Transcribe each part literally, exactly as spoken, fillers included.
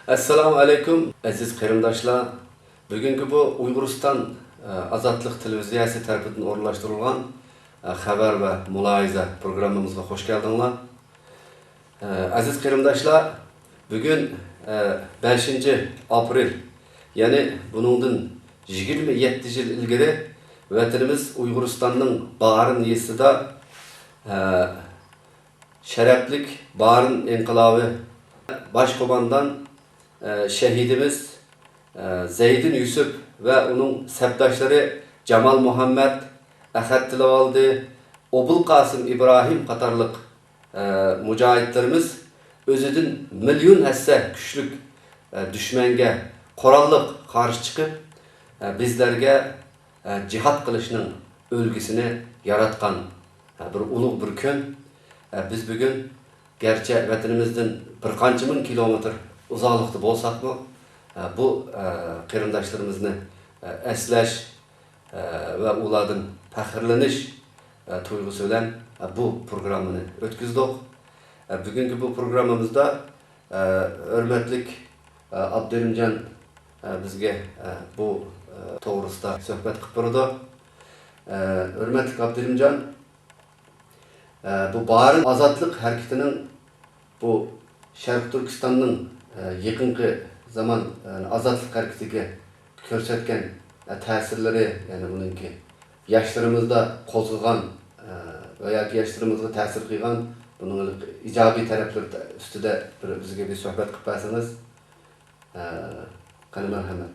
ئەسسالامۇ ئەلەيكۇم، ئەزىز قېرىنداشلار. بۈگۈنكى بۇ ئۇيغۇرىستان، ئە، ئازادلىق تېلېۋىزىيەسى تەرىپىدىن ئورۇنلاشتۇرۇلغان، ئە، خەۋەر ۋە مۇلاھىزە پروگراممىمىزغا خوش كەلدىڭلار. ئە، ئەزىز قېرىنداشلار، بۈگۈن، ئە، بەشىنچى ئاپرېل، يەنى بۇنىڭدىن يىگىرمە يەتتە يىل ئىلگىرى ۋەتىنىمىز ئۇيغۇرىستاننىڭ بارىن يېزىسىدا، ئە، شەرەپلىك بارىن ئىنقىلابى باش قوماندان، ئە، شەھىدىمىز، ئە، زەيدىن يۈسۈپ ۋە ئۇنىڭ سەپداشلىرى جامال مۇھەممەت، ئەخەت تىلىۋالدى، ئوبۇلقاسىم ئىبراھىم قاتارلىق، ئە، مۇجاھىدلىرىمىز ئۆزىدىن مىليون ھەسسە كۈچلۈك، ئە، دۈشمەنگە قوراللىق قارشى چىقىپ، ئە، بىزلەرگە، ئە، جىھاد قىلىشنىڭ ئۈلگىسىنى ياراتقان، ئە، بىر ئۇلۇغ بىر كۈن. ئە، بىز بۈگۈن گەرچە ۋەتىنىمىزدىن بىر قانچە مىڭ كىلومېتىر ئۇزاقلىقتا بولساقمۇ، ئە، بۇ، ئە، قېرىنداشلىرىمىزنى، ئە، ئەسلەش، ئە، ۋە ئۇلاردىن پەخىرلىنىش، ئە، تۇيغۇسى بىلەن، ئە، بۇ پروگراممىنى ئۆتكۈزدۇق. ئە، بۈگۈنكى بۇ پروگراممىمىزدا، ئە، ھۆرمەتلىك، ئە، ئابدۇرېھىمجان، ئە، بىزگە، ئە، بۇ، ئە، توغرىسىدا سۆھبەت قىلىپ بېرىدۇ. ئە، ھۆرمەتلىك ئابدۇرېھىمجان، ئە، بۇ بارىن ئازادلىق ھەرىكىتىنىڭ بۇ شەرقىي تۈركىستاننىڭ، ئە، يېقىنقى زامان، ئە، ئازادلىق ھەرىكىتىگە كۆرسەتكەن، ئە، تەسىرلىرى، يەنى ئۇنىڭكى ياشلىرىمىزدا قوزغىغان، ئە، ۋە ياكى ياشلىرىمىزغا تەسىر قىلغان بۇنىڭ ئىجابىي تەرەپلىرى ئۈستىدە بىر، بىزگە بىر سۆھبەت قىلىپ بەرسىڭىز. ئە، قېنى، مەرھەمەت.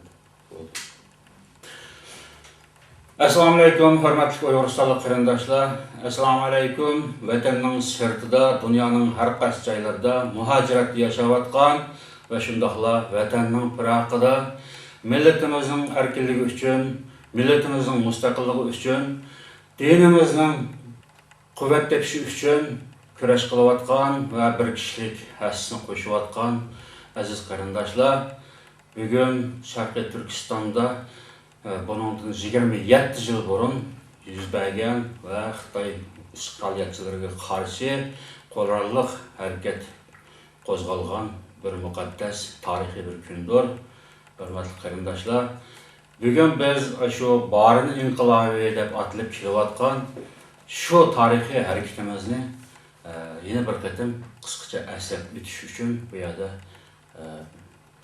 ئەسسالامۇئەلەيكۇم، ھۆرمەتلىك ئۇيغۇرىستانلىق قېرىنداشلار! ئەسسالامۇئەلەيكۇم، ۋەتەننىڭ سىرتىدا، دۇنيانىڭ ھەر قايسى جايلىرىدا مۇھاجىرەتتە ياشاۋاتقان ۋە شۇنداقلا ۋەتەننىڭ پىراقىدا، مىللىتىمىزنىڭ ئەركىنلىكى ئۈچۈن، مىللىتىمىزنىڭ مۇستەقىللىقى ئۈچۈن، دىنىمىزنىڭ قۇۋۋەت تېپىشى ئۈچۈن كۈرەش قىلىۋاتقان ۋە بىر كىشىلىك ھەسسىسىنى قوشۇۋاتقان ئەزىز قېرىنداشلار، بۈگۈن شەرقىي تۈركىستاندا، ئە، بۇنىڭدىن يىگىرمە يەتتە يىل بۇرۇن يۈز بەرگەن ۋە خىتاي ئىشغالىيەتچىلىرىگە قارشى قوراللىق ھەرىكەت قوزغالغان بىر مۇقەددەس تارىخىي بىر كۈندۇر. ھۆرمەتلىك قېرىنداشلار، بۈگۈن بىز ئاشۇ بارىن ئىنقىلابى دەپ ئاتىلىپ كېلىۋاتقان شۇ تارىخىي ھەرىكىتىمىزنى، ئە، يەنە بىر قېتىم قىسقىچە ئەسلەپ ئۆتۈش ئۈچۈن بۇ يەردە، ئە،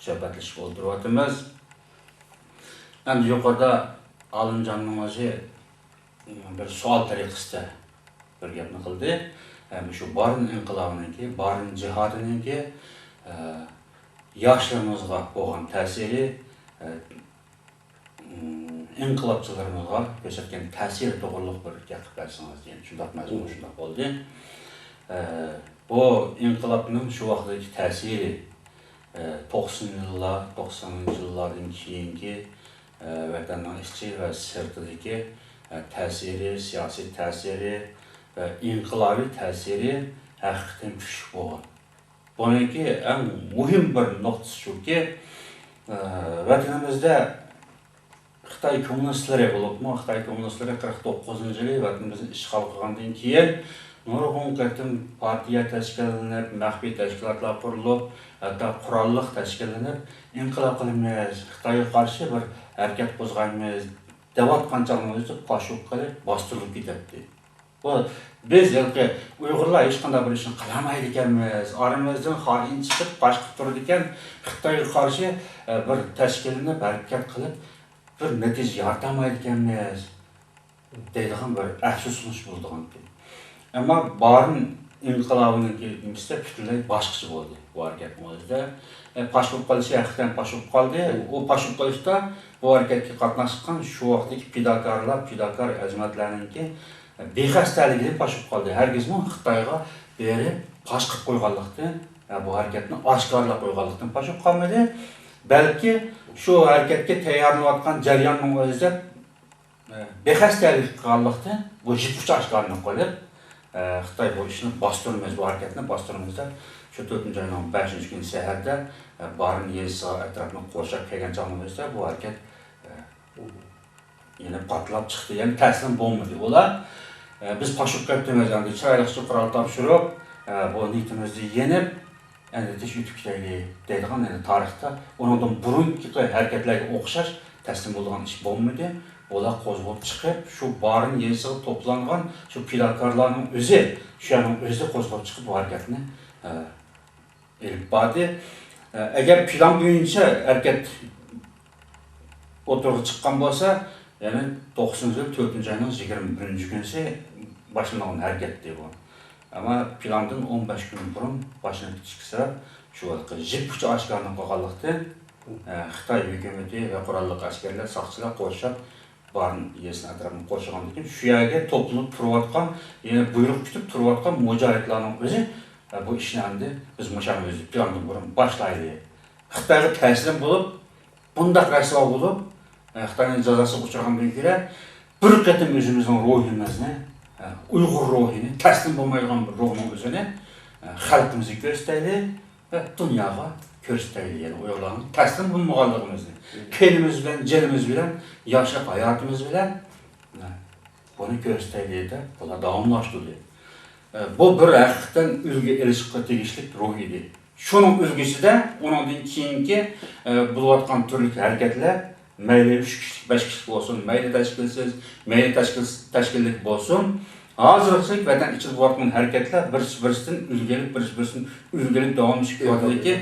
سۆھبەتلىشىپ ئولتۇرۇۋاتىمىز. ئەمدى يۇقىرىدا ئالىمجاننىڭ ئۆزى بىر سوئال تەرىقىسىدە بىر گەپنى قىلدى. ئە، مۇشۇ بارىن ئىنقىلابىنىڭكى، بارىن جىھادىنىڭكى، ئە، ياشلىرىمىزغا بولغان تەسىرى، ئە، ئىنقىلابچىلىرىمىزغا كۆرسەتكەن تەسىرى توغرۇلۇق بىر گەپ قىلىپ بەرسىڭىز دېگەن شۇنداق مەزمۇن، شۇنداق بولدى. ئە، بۇ ئىنقىلابنىڭ شۇ ۋاقىتتىكى تەسىرى، ئە، توقسان يىللار، توقسانىنچى يىللاردىن كېيىنكى، ئە، ۋەتەننىڭ ئىچى ۋە سىرتىدىكى، ئە، تەسىرى، سىياسىي تەسىرى ۋە ئىنقىلابىي تەسىرى ھەقىقەتەن كۈچلۈك بولغان. بۇنىڭكى ئەڭ مۇھىم بىر نۇقتىسى شۇكى، ئە، ۋەتىنىمىزدە خىتاي كوممۇنىستلىرى بولۇپمۇ، خىتاي كوممۇنىستلىرى قىرىق توققۇزىنچى يىلى ۋەتىنىمىزنى ئىشغال قىلغاندىن كېيىن، نۇرغۇن قېتىم پارتىيە تەشكىللىنىپ، مەخپىي تەشكىلاتلار قۇرۇلۇپ، ھەتتا قوراللىق تەشكىللىنىپ، ئىنقىلاب قىلىمىز، خىتايغا قارشى بىر ھەرىكەت قوزغايمىز دەۋاتقان چاغنىڭ ئۆزىدە پاشۇق قىلىپ باستۇرۇلۇپ كېتەتتى. بۇ، بىز ھېلىقى ئۇيغۇرلار ھېچقانداق بىر ئىشنى قىلالمايدىكەنمىز، ئارىمىزدىن خائىن چىقىپ باش قىلىپ تۇرىدىكەن، خىتايغا قارشى، ئە، بىر تەشكىللىنىپ ھەرىكەت قىلىپ، بىر نەتىجە يارىتالمايدىكەنمىز دەيدىغان بىر ئەپسۇسلىنىش بولىدىغانىكەن. ئەمما بارىن ئىنقىلابىنىڭكى نېمىسىدە پۈتۈنلەي باشقىچە بولدى بۇ ھەرىكەتنىڭ ئۆزىدە. ئە، پاش بولۇپ قېلىشى ھەقىقەتەن پاش بولۇپ قالدى. ئۇ پاش بولۇپ قېلىشتا بۇ ھەرىكەتكە قاتناشقان شۇ ۋاقىتتىكى پىداكارلار، پىداكار ھەجمەتلەرنىڭكى بىخەستەلىكىدىن پاش بولۇپ قالدى. ھەرگىزمۇ خىتايغا بېرىپ پاش قىلىپ قويغانلىقتىن، بۇ ھەرىكەتنى ئاشكارىلاپ قويغانلىقتىن پاش بولۇپ قالمىدى. بەلكى شۇ ھەرىكەتكە تەييارلىنىۋاتقان جەرياننىڭ ئۆزىدە بىخەستەلىك قىلغانلىقتىن، بۇ يىپ ئۇچى ئاشكارىلىنىپ قېلىپ، خىتاي بۇ ئىشنى باستۇرىمىز، بۇ ھەرىكەتنى باستۇرىمىز دەپ، شۇ تۆتىنچى ئاينىڭ بەشىنچى كۈنى سەھەردە، بارىن يېزىسىغا ئەتراپنى قورشاپ كەلگەن چاغنىڭ ئۆزىدە بۇ ھەرىكەت يەنە پارتلاپ چىقتى، يەنە تەسلىم بولمىدى. ئۇلار، ئە، بىز پاش بولۇپ كەتتىمىز، ئەمدى چىرايلىقچە قورال تاپشۇرۇپ، ئە، بۇ نىيىتىمىزنى يېنىپ، ئەنسىرىتىش ئۆتۈپ كېتەيلى دەيدىغان، يەنى تارىختا ئۇنىڭدىن بۇرۇنقى ھەرىكەتلەرگە ئوخشاش تەسلىم بولىدىغان ئىش بولمىدى. ئۇلار قوزغىلىپ چىقىپ، شۇ بارىن يېزىسىغا توپلانغان شۇ پىداكارلارنىڭ ئۆزى، شۇ يەرنىڭ ئۆزى قوزغىلىپ چىقىپ بۇ ھەرىكەتنى، ئە، ئېلىپ باردى. ئە، ئەگەر پىلان بويىچە ھەرىكەت ئوتتۇرىغا چىققان بولسا، يەنى توقسىنىنچى يىل تۆتىنچى ئاينىڭ يىگىرمە بىرىنچى كۈنىسى باشلانغان ھەرىكەتتى بۇ. ئەمما پىلاندىن ئون بەش كۈن بۇرۇن باشلىنىپ كېتىشكە سەۋەب شۇ ھېلىقى يىپ ئۇچى ئاشكارىلىنىپ قالغانلىقتىن، ئە، خىتاي ھۆكۈمىتى ۋە قوراللىق ئەسكەرلەر، ساقچىلار قورشاپ، بارىن يېزىسىنىڭ ئەتراپىنى قورشىغاندىن كېيىن، شۇ يەرگە توپلىنىپ تۇرۇۋاتقان، يەنى بۇيرۇق كۈتۈپ تۇرۇۋاتقان مۇجاھىدلارنىڭ ئۆزى، ئە، بۇ ئىشنى ئەمدى بىز مۇشۇنىڭ ئۆزى پىلاندىن بۇرۇن باشلايلى. خىتايغا تەسلىم بولۇپ، بۇنداق رەسۋا بولۇپ، ئە، خىتاينىڭ جازاسىغا ئۇچرىغاندىن كېيىن بىر قېتىم ئۆزىمىزنىڭ روھىمىزنى، ئە، ئۇيغۇر روھىنى، تەسلىم بولمايدىغان بىر روھنىڭ ئۆزىنى، ئە، خەلقىمىزگە كۆرسىتەيلى ۋە دۇنياغا كۆرسىتەيلى. يەنى ئۇيغۇرلارنىڭ تەسلىم بولمىغانلىقىمىزنى، قېنىمىز بىلەن، جېنىمىز بىلەن، ياشلىق ھاياتىمىز بىلەن، ئە، بۇنى كۆرسىتەيلى دەپ بۇلار داۋاملاشتۇردى. ئە، بۇ بىر ھەقىقەتەن ئۈلگە ئېلىشقا تېگىشلىك روھ ئىدى. شۇنىڭ ئۈلگىسىدە ئۇنىڭدىن كېيىنكى، ئە، بولۇۋاتقان تۈرلۈك ھەرىكەتلەر، مەيلى ئۈچ كىشىلىك، بەش كىشىلىك بولسۇن، مەيلى تەشكىلسىز، مەيلى تەشكىل، تەشكىللىك بولسۇن، ھازىرغىچىلىك ۋەتەن ئىچىدە بولۇۋاتقان ھەرىكەتلەر بىرسى بىرسىدىن ئۈلگە ئېلىپ، بىرسى بىرسىدىن ئۈلگە ئېلىپ داۋاملىشىپ كېلىۋاتىدىكى،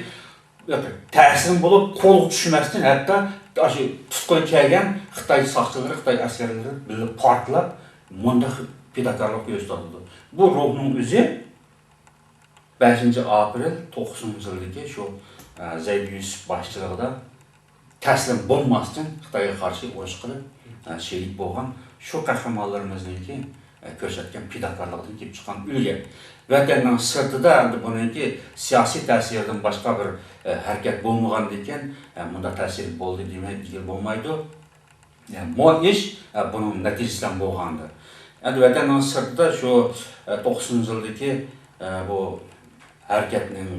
تەسلىم بولۇپ قولغا چۈشمەستىن، ھەتتا ئاشۇ تۇتقىلى كەلگەن خىتاي ساقچىلىرى، خىتاي ئەسكەرلىرى بىللە پارتلاپ، مۇنداق پىداكارلىق كۆرسىتىۋاتىدۇ. بۇ روھنىڭ ئۆزى بەشىنچى ئاپرېل توقسىنىنچى يىلدىكى شۇ، ئە، زەيدى يۈسۈپ باشچىلىقىدا تەسلىم بولماستىن خىتايغا قارشى ئۇرۇش قىلىپ، ئە، شېھىت بولغان شۇ قەھرىمانلىرىمىزنىڭكى، ئە، كۆرسەتكەن پىداكارلىقىدىن كېلىپ چىققان ئۈلگە. ۋەتەننىڭ سىرتىدا ئەمدى بۇنىڭكى سىياسىي تەسىرىدىن باشقا بىر، ئە، ھەرىكەت بولمىغاندىكىن، ئە، مۇنداق تەسىر بولدى دېمەي، دېگىلى بولمايدۇ. ئە، مو ئىش، ئە، بۇنىڭ نەتىجىسى بىلەن بولغانىدى. ئەمدى ۋەتەننىڭ سىرتىدا شۇ، ئە، توقسىنىنچى يىلدىكى، ئە، بۇ ھەرىكەتنىڭ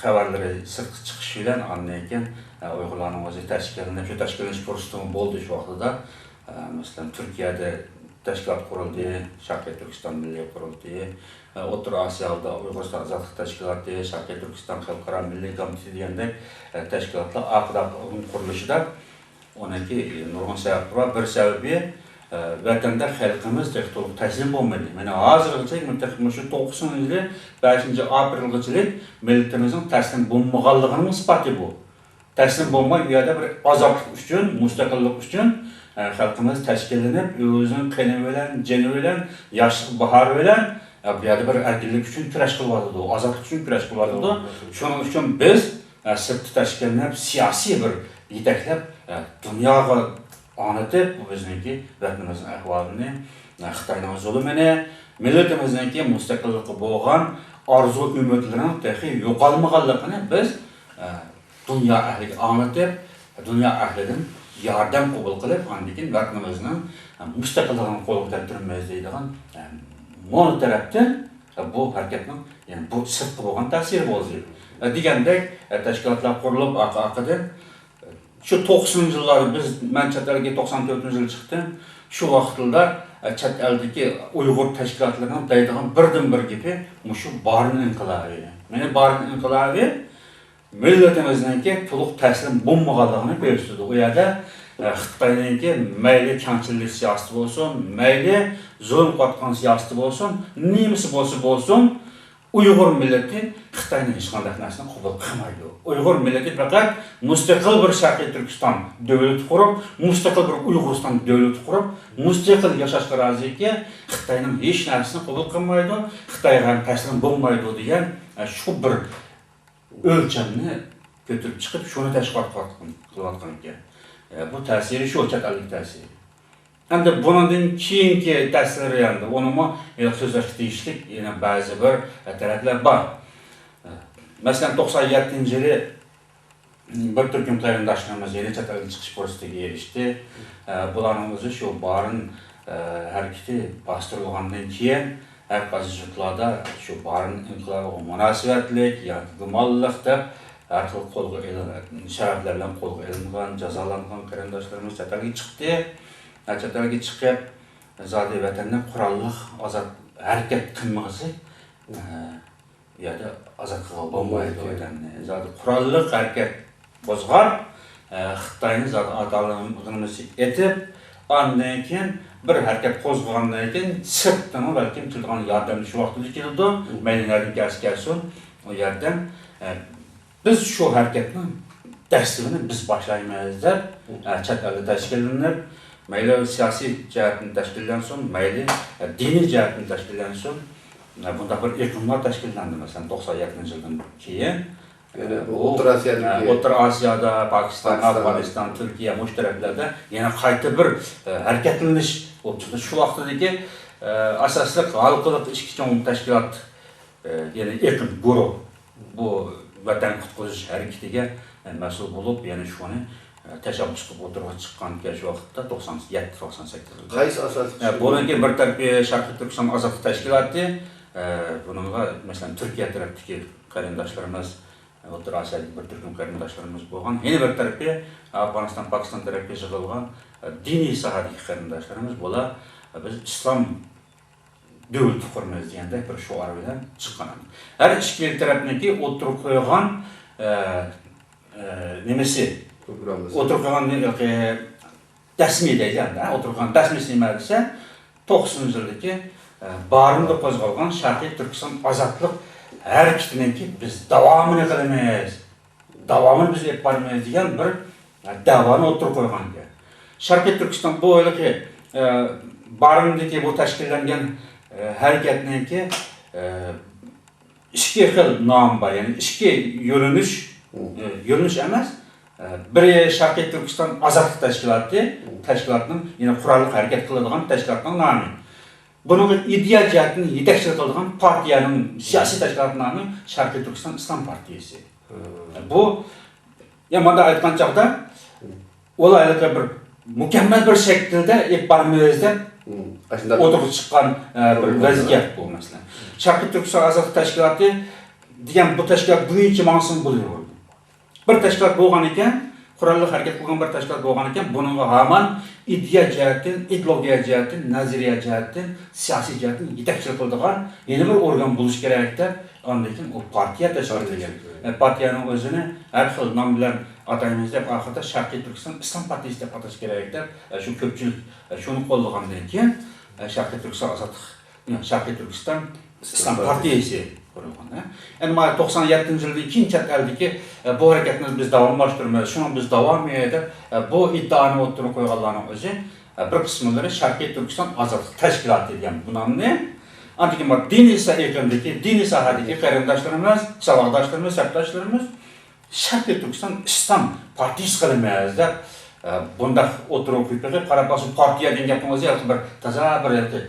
خەۋەرلىرى سىرتقا چىقىشى بىلەن، ئاندىن كېيىن، ئە، ئۇيغۇرلارنىڭ ئۆزى تەشكىللىنىپ، شۇ تەشكىللىنىش پۇرسىتىمۇ بولدى شۇ ۋاقتىدا. ئە، مەسىلەن، تۈركىيەدە تەشكىلات قۇرۇلدى، شەرقىي تۈركىستان مىللىي قۇرۇلتىيى، ئە، ئوتتۇرا ئاسىيادا ئۇيغۇرىستان ئازادلىق تەشكىلاتى، شەرقىي تۈركىستان خەلقئارا مىللىي كومىتېتى دېگەندەك، ئە، تەشكىلاتلار ئارقىداقىدىن قۇرۇلۇشىدا ئۇنىڭكى نۇرغۇن سەۋەبلىرى بار. بىر سەۋەبى، ئە، ۋەتەندە خەلقىمىز تېخى تولۇق تەسلىم بولمىدى. مانا ھازىرغىچە، تېخى مۇشۇ توقسىنىنچى يىلى بەشىنچى ئاپرېلغىچىلىك مىللىتىمىزنىڭ تەسلىم بولمىغانلىقىنىڭ ئىسپاتى بۇ. تەسلىم بولماي، ئۇ يەردە بىر ئازادلىق ئۈچۈن، مۇستەقىللىق ئۈچۈن، ئە، خەلقىمىز تەشكىللىنىپ، ئۆزىنىڭ قېنى بىلەن، جېنى بىلەن، ياشلىق باھارى بىلەن، ئە، بۇ يەردە بىر ئەركىنلىك ئۈچۈن كۈرەش قىلىۋاتىدۇ، ئازادلىق ئۈچۈن كۈرەش قىلىۋاتىدۇ. شۇنىڭ ئۈچۈن بىز، ئە، سىرتتا تەشكىللىنىپ، سىياسىي بىر يېتەكلەپ، ئە، دۇنياغا ئاڭلىتىپ، بۇ بىزنىڭكى ۋەتىنىمىزنىڭ ئەھۋالىنى، ئە، خىتاينىڭ زۇلۇمىنى، مىللىتىمىزنىڭكى مۇستەقىللىققا بولغان ئارزۇ ئۈمىدلىرىنىڭ تېخى يوقالمىغانلىقىنى بىز، ئە، دۇنيا ئەھلىگە ئاڭلىتىپ، دۇنيا ئەھلىدىن ياردەم قوبۇل قىلىپ، ئاندىن كېيىن ۋەتىنىمىزنىڭ مۇستەقىللىقىنى قولغا كەلتۈرىمىز دەيدىغان، مو تەرەپتىن بۇ ھەرىكەتنىڭ، يەنى بۇ سىرتقا بولغان تەسىرى بولدى. دېگەندەك، تەشكىلاتلار قۇرۇلۇپ، ئارقا-ئارقىدىن شۇ توقسىنىنچى يىللاردا بىز، مەن چەت ئەلگە توقسان تۆتىنچى يىلى چىقتىم. شۇ ۋاقىتلاردا، چەت ئەلدىكى ئۇيغۇر تەشكىلاتلىرىنىڭ دەيدىغان بىردىنبىر گېپى مۇشۇ بارىن ئىنقىلابى. مانا بارىن ئىنقىلابى مىللىتىمىزنىڭكى تولۇق تەسلىم بولمىغانلىقىنى كۆرسىتىدۇ. ئۇ يەردە، ئە، خىتاينىڭكى مەيلى كەڭچىللىك سىياسىتى بولسۇن، مەيلى زۇلۇم قىلىۋاتقان سىياسىتى بولسۇن، نېمىسى بولسا بولسۇن، ئۇيغۇر مىللىتى خىتاينىڭ ھېچقانداق نەرسىنى قوبۇل قىلمايدۇ. ئۇيغۇر مىللىتى پەقەت مۇستەقىل بىر شەرقىي تۈركىستان دۆلىتى قۇرۇپ، مۇستەقىل بىر ئۇيغۇرىستان دۆلىتى قۇرۇپ، مۇستەقىل ياشاشقا رازىكەن، خىتاينىڭ ھېچ نەرسىسىنى قوبۇل قىلمايدۇ، خىتايغا تەسلىم بولمايدۇ دېگەن، ئە، شۇ بىر ئۆلچەمنى كۆتۈرۈپ چىقىپ، شۇنى تەشۋىق قىلىۋاتقان، قىلىۋاتقان ئىكەن. ئە، بۇ تەسىرى شۇ، چەت ئەللىك تەسىرى. ئەمدى بۇنىڭدىن كېيىنكى تەسىرى، ئەمدى ئۇنىمۇ ھېلىقى سۆزلەشكە تېگىشلىك يەنە بەزى بىر، ئە، تەرەپلەر بار. ئە، مەسىلەن، توقسان يەتتىنچى يىلى بىر تۈركۈم قېرىنداشلىرىمىز يەنە چەت ئەلگە چىقىش پۇرسىتىگە ئېرىشتى. ئە، بۇلارنىڭ ئۆزى شۇ بارىن، ئە، ھەرىكىتى باستۇرۇلغاندىن كېيىن، ھەر قايسى يۇرتلاردا شۇ بارىن ئىنقىلابىغا مۇناسىۋەتلىك ياكى گۇمانلىق دەپ ھەر خىل قولغا ئېلىن-، شەرەپلەر بىلەن قولغا ئېلىنغان، جازالانغان قېرىنداشلىرىمىز چەت ئەلگە چىقتى. ھە، چەت ئەلگە چىقىپ، زادى ۋەتەندە قوراللىق ئازاد ھەرىكەت قىلمىغۇسى، ئە، يەردە ئازاد قىلغىلى بولمايدۇ ئادەمنى. زادى قوراللىق ھەرىكەت قوزغاپ، ئە، خىتاينى زادى ئاتالغۇمىزنى ئېتىپ، ئاندىن كېيىن بىر ھەرىكەت قوزغىغاندىن كېيىن سىرتتىنمۇ بەلكىم كېلىدىغان ياردەم شۇ ۋاقىتتا كېلىدۇ. مەيلى نەدىن كەلسە كەلسۇن، ئۇ ياردەم. ئە، بىز شۇ ھەرىكەتنىڭ دەسلىپىنى بىز باشلايمىز دەپ، ئە، چەت ئەلدە تەشكىللىنىپ، مەيلى سىياسىي جەھەتتىن تەشكىللەنسۇن، مەيلى، ئە، دىنىي جەھەتتىن تەشكىللەنسۇن، ئە، بۇنداق بىر ئېقىملار تەشكىللەندى، مەسىلەن، توقسان يەتتىنچى يىلدىن كېيىن. يەنە بۇ ئوتتۇرا ئاسىيادىكى، ئە، ئوتتۇرا ئاسىيادا، پاكىستان، پاكىستان، ئافغانىستان، تۈركىيە، مۇشۇ تەرەپلەردە يەنە قايتا بىر، ئە، ھەرىكەتلىنىش بولۇپ چىقتى. شۇ ۋاقىتتىكى، ئە، ئاساسلىق ھالقىلىق ئىككى چوڭ تەشكىلات، ئە، يەنى ئېقىم، گۇرۇھ، بۇ ۋەتەن قۇتقۇزۇش ھەرىكىتىگە، ئە، مەسئۇل بولۇپ، يەنە شۇنى، ئە، تەشەببۇس قىلىپ ئوتتۇرىغا چىققانىكەن شۇ ۋاقىتتا، توقسان يەتتە، توقسان سەككىز يىلدا. قايسى ئاساسلىق ئە، بۇنىڭكى بىر تەرىپى شەرقىي تۈركىستان ئازادلىق تەشكىلاتى، ئە، بۇنىڭغا، مەسىلەن، تۈركىيە تەرەپتىكى قېرىنداشلىرىمىز، ئوتتۇرا ئاسىيادىكى بىر تۈركۈم قېرىنداشلىرىمىز بولغان. يەنە بىر تەرىپى ئافغانىستان، پاكىستان تەرەپكە يىغىلغان، ئە، دىنىي ساھەدىكى قېرىنداشلىرىمىز. بۇلار، ئە، بىز ئىسلام دۆلىتى قۇرىمىز دېگەندەك بىر شوئار بىلەن چىققان. ھەر ئىككى تەرەپنىڭكى ئوتتۇرىغا قويغان، ئە، ئە، نېمىسى؟ پروگراممىسى. ئوتتۇرىغا قويغان، ئە، دەسمى دەيدۇ ئەمدى، ھە؟ ئوتتۇرىغا قويغان دەسمىسى نېمە دېسە، توقسىنىنچى يىلدىكى، ئە، بارىندا قوزغالغان شەرقىي تۈركىستان ئازادلىق ھەرىكىتىنىڭكى بىز داۋامىنى قىلىمىز. داۋامىنى بىز ئېلىپ بارىمىز دېگەن بىر، ئە، دەۋانى ئوتتۇرىغا قويغان ئىكەن. شەرقىي تۈركىستان بۇ ھېلىقى، ئە، بارىندىكى بۇ تەشكىللەنگەن، ئە، ھەرىكەتنىڭكى، ئە، ئىككى خىل نامى بار، يەنى ئىككى يۆنىلىش، مم. ئە، يۆنىلىش ئەمەس، ئە، بىرى شەرقىي تۈركىستان ئازادلىق تەشكىلاتى، مم. تەشكىلاتنىڭ، يەنى قوراللىق ھەرىكەت قىلىدىغان تەشكىلاتنىڭ نامى. بۇنىڭغا ئىدىيە جەھەتتىن يېتەكچىلىك قىلىدىغان پارتىيەنىڭ سىياسىي تەشكىلاتىنىڭ نامى شەرقىي تۈركىستان ئىسلام پارتىيەسى. مم. بۇ، يا مۇنداق ئېيتقان چاغدا، مم. ئۇلار ھېلىقى بىر مۇكەممەل بىر شەكىلدە ئېلىپ بارىمىز دەپ مم. ئاشۇنداق ئوتتۇرىغا چىققان، ئە، بىر بولغان ۋەزىيەت بۇ، مەسىلەن. شەرقىي تۈركىستان ئازادلىق تەشكىلاتى دېگەن بۇ تەشكىلات بويىچە ماڭسىمۇ بولىدۇ. بىر تەشكىلات بولغان ئىكەن، قوراللىق ھەرىكەت قىلغان بىر تەشكىلات بولغان ئىكەن، بۇنىڭغا ھامان ئىدىيە جەھەتتىن، ئىدېئولوگىيە جەھەتتىن، نەزەرىيە جەھەتتىن، سىياسىي جەھەتتىن يېتەكچىلىك قىلىدىغان يەنە بىر ئورگان بولۇشى كېرەك دەپ، ئاندىن كېيىن ئۇ پارتىيە تەشكىل قىلغان. ئە، پارتىيەنىڭ ئۆزىنى ھەر خىل نام بىلەن ئاتايمىز دەپ، ئاخىرىدا شەرقىي تۈركىستان ئىسلام پارتىيەسى دەپ ئاتاش كېرەك دەپ، ئە، شۇ كۆپچىلىك، ئە، شۇنى قوللىغاندىن كېيىن، ئە، شەرقىي تۈركىستان ئازادلىق، شەرقىي تۈركىستان ئىسلام پارتىيەسى قۇرۇلغان. ئە، ئەمما توقسان يەتتىنچى يىلدىن كېيىن چەت ئەلدىكى، ئە، بۇ ھەرىكەتنى بىز داۋاملاشتۇرىمىز، شۇنى بىز داۋامى دەپ، ئە، بۇ ئىددىئانى ئوتتۇرىغا قويغانلارنىڭ ئۆزى، ئە، بىر قىسىملىرى شەرقىي تۈركىستان ئازادلىق تەشكىلاتى دېگەن بۇ نامنى، ئاندىن كېيىن بار دىنىي سا-، ئېقىمدىكى، دىنىي ساھەدىكى قېرىنداشلىرىمىز، ساۋاقداشلىرىمىز، سەپداشلىرىمىز، شەرقىي تۈركىستان ئىسلام پارتىيىسى قىلىمىز دەپ، ئە، بۇنداق ئوتتۇرىغا قويۇپ بېقىپ، قاراپ باقسا، پارتىيە دېگەن گەپنىڭ ئۆزى ھېلىقى بىر تازا بىر ھېلىقى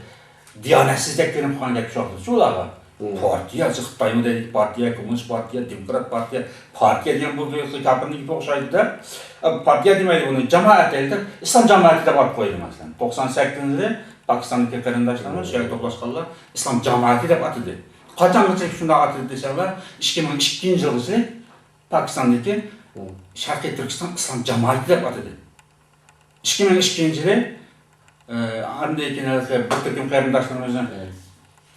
دىيانەتسىزدەك كۆرۈنۈپ قالغان گەپ شۇ ۋاقىتتا شۇ ئۇلارغا. مم. پارتىيە، خىتايمۇ دەيدۇ، پارتىيە، كوممۇنىست پارتىيە، دېموكرات پارتىيە، پارتىيە دېگەن بۇ بىر كاپىرنىڭ گېپىگە ئوخشايدۇ دەپ، ئە، پارتىيە دېمەيدۇ بۇنى، جامائەت دەيدۇ دەپ، ئىسلام جامائىتى دەپ ئات قويدى، مەسىلەن. توقسان سەككىزىنچى يىلى پاكىستاندىكى قېرىنداشلىرىمىز، مم، شۇ يەردە توپلاشقانلار ئىسلام جامائىتى دەپ ئاتىدى. قاچانغىچە شۇنداق ئاتىدى دېسەڭلار، ئىككى مىڭ ئىككىنچى يىلغىچە پاكىستاندىكى، مم، شەرقىي تۈركىستان ئىسلام جامائىتى دەپ ئاتىدى. ئىككى مىڭ ئىككىنچى يىلى، ئە، ئاندىن كېيىن ھېلىقى بىر تۈركۈم قېرىنداشلىرىمىزنى، مم،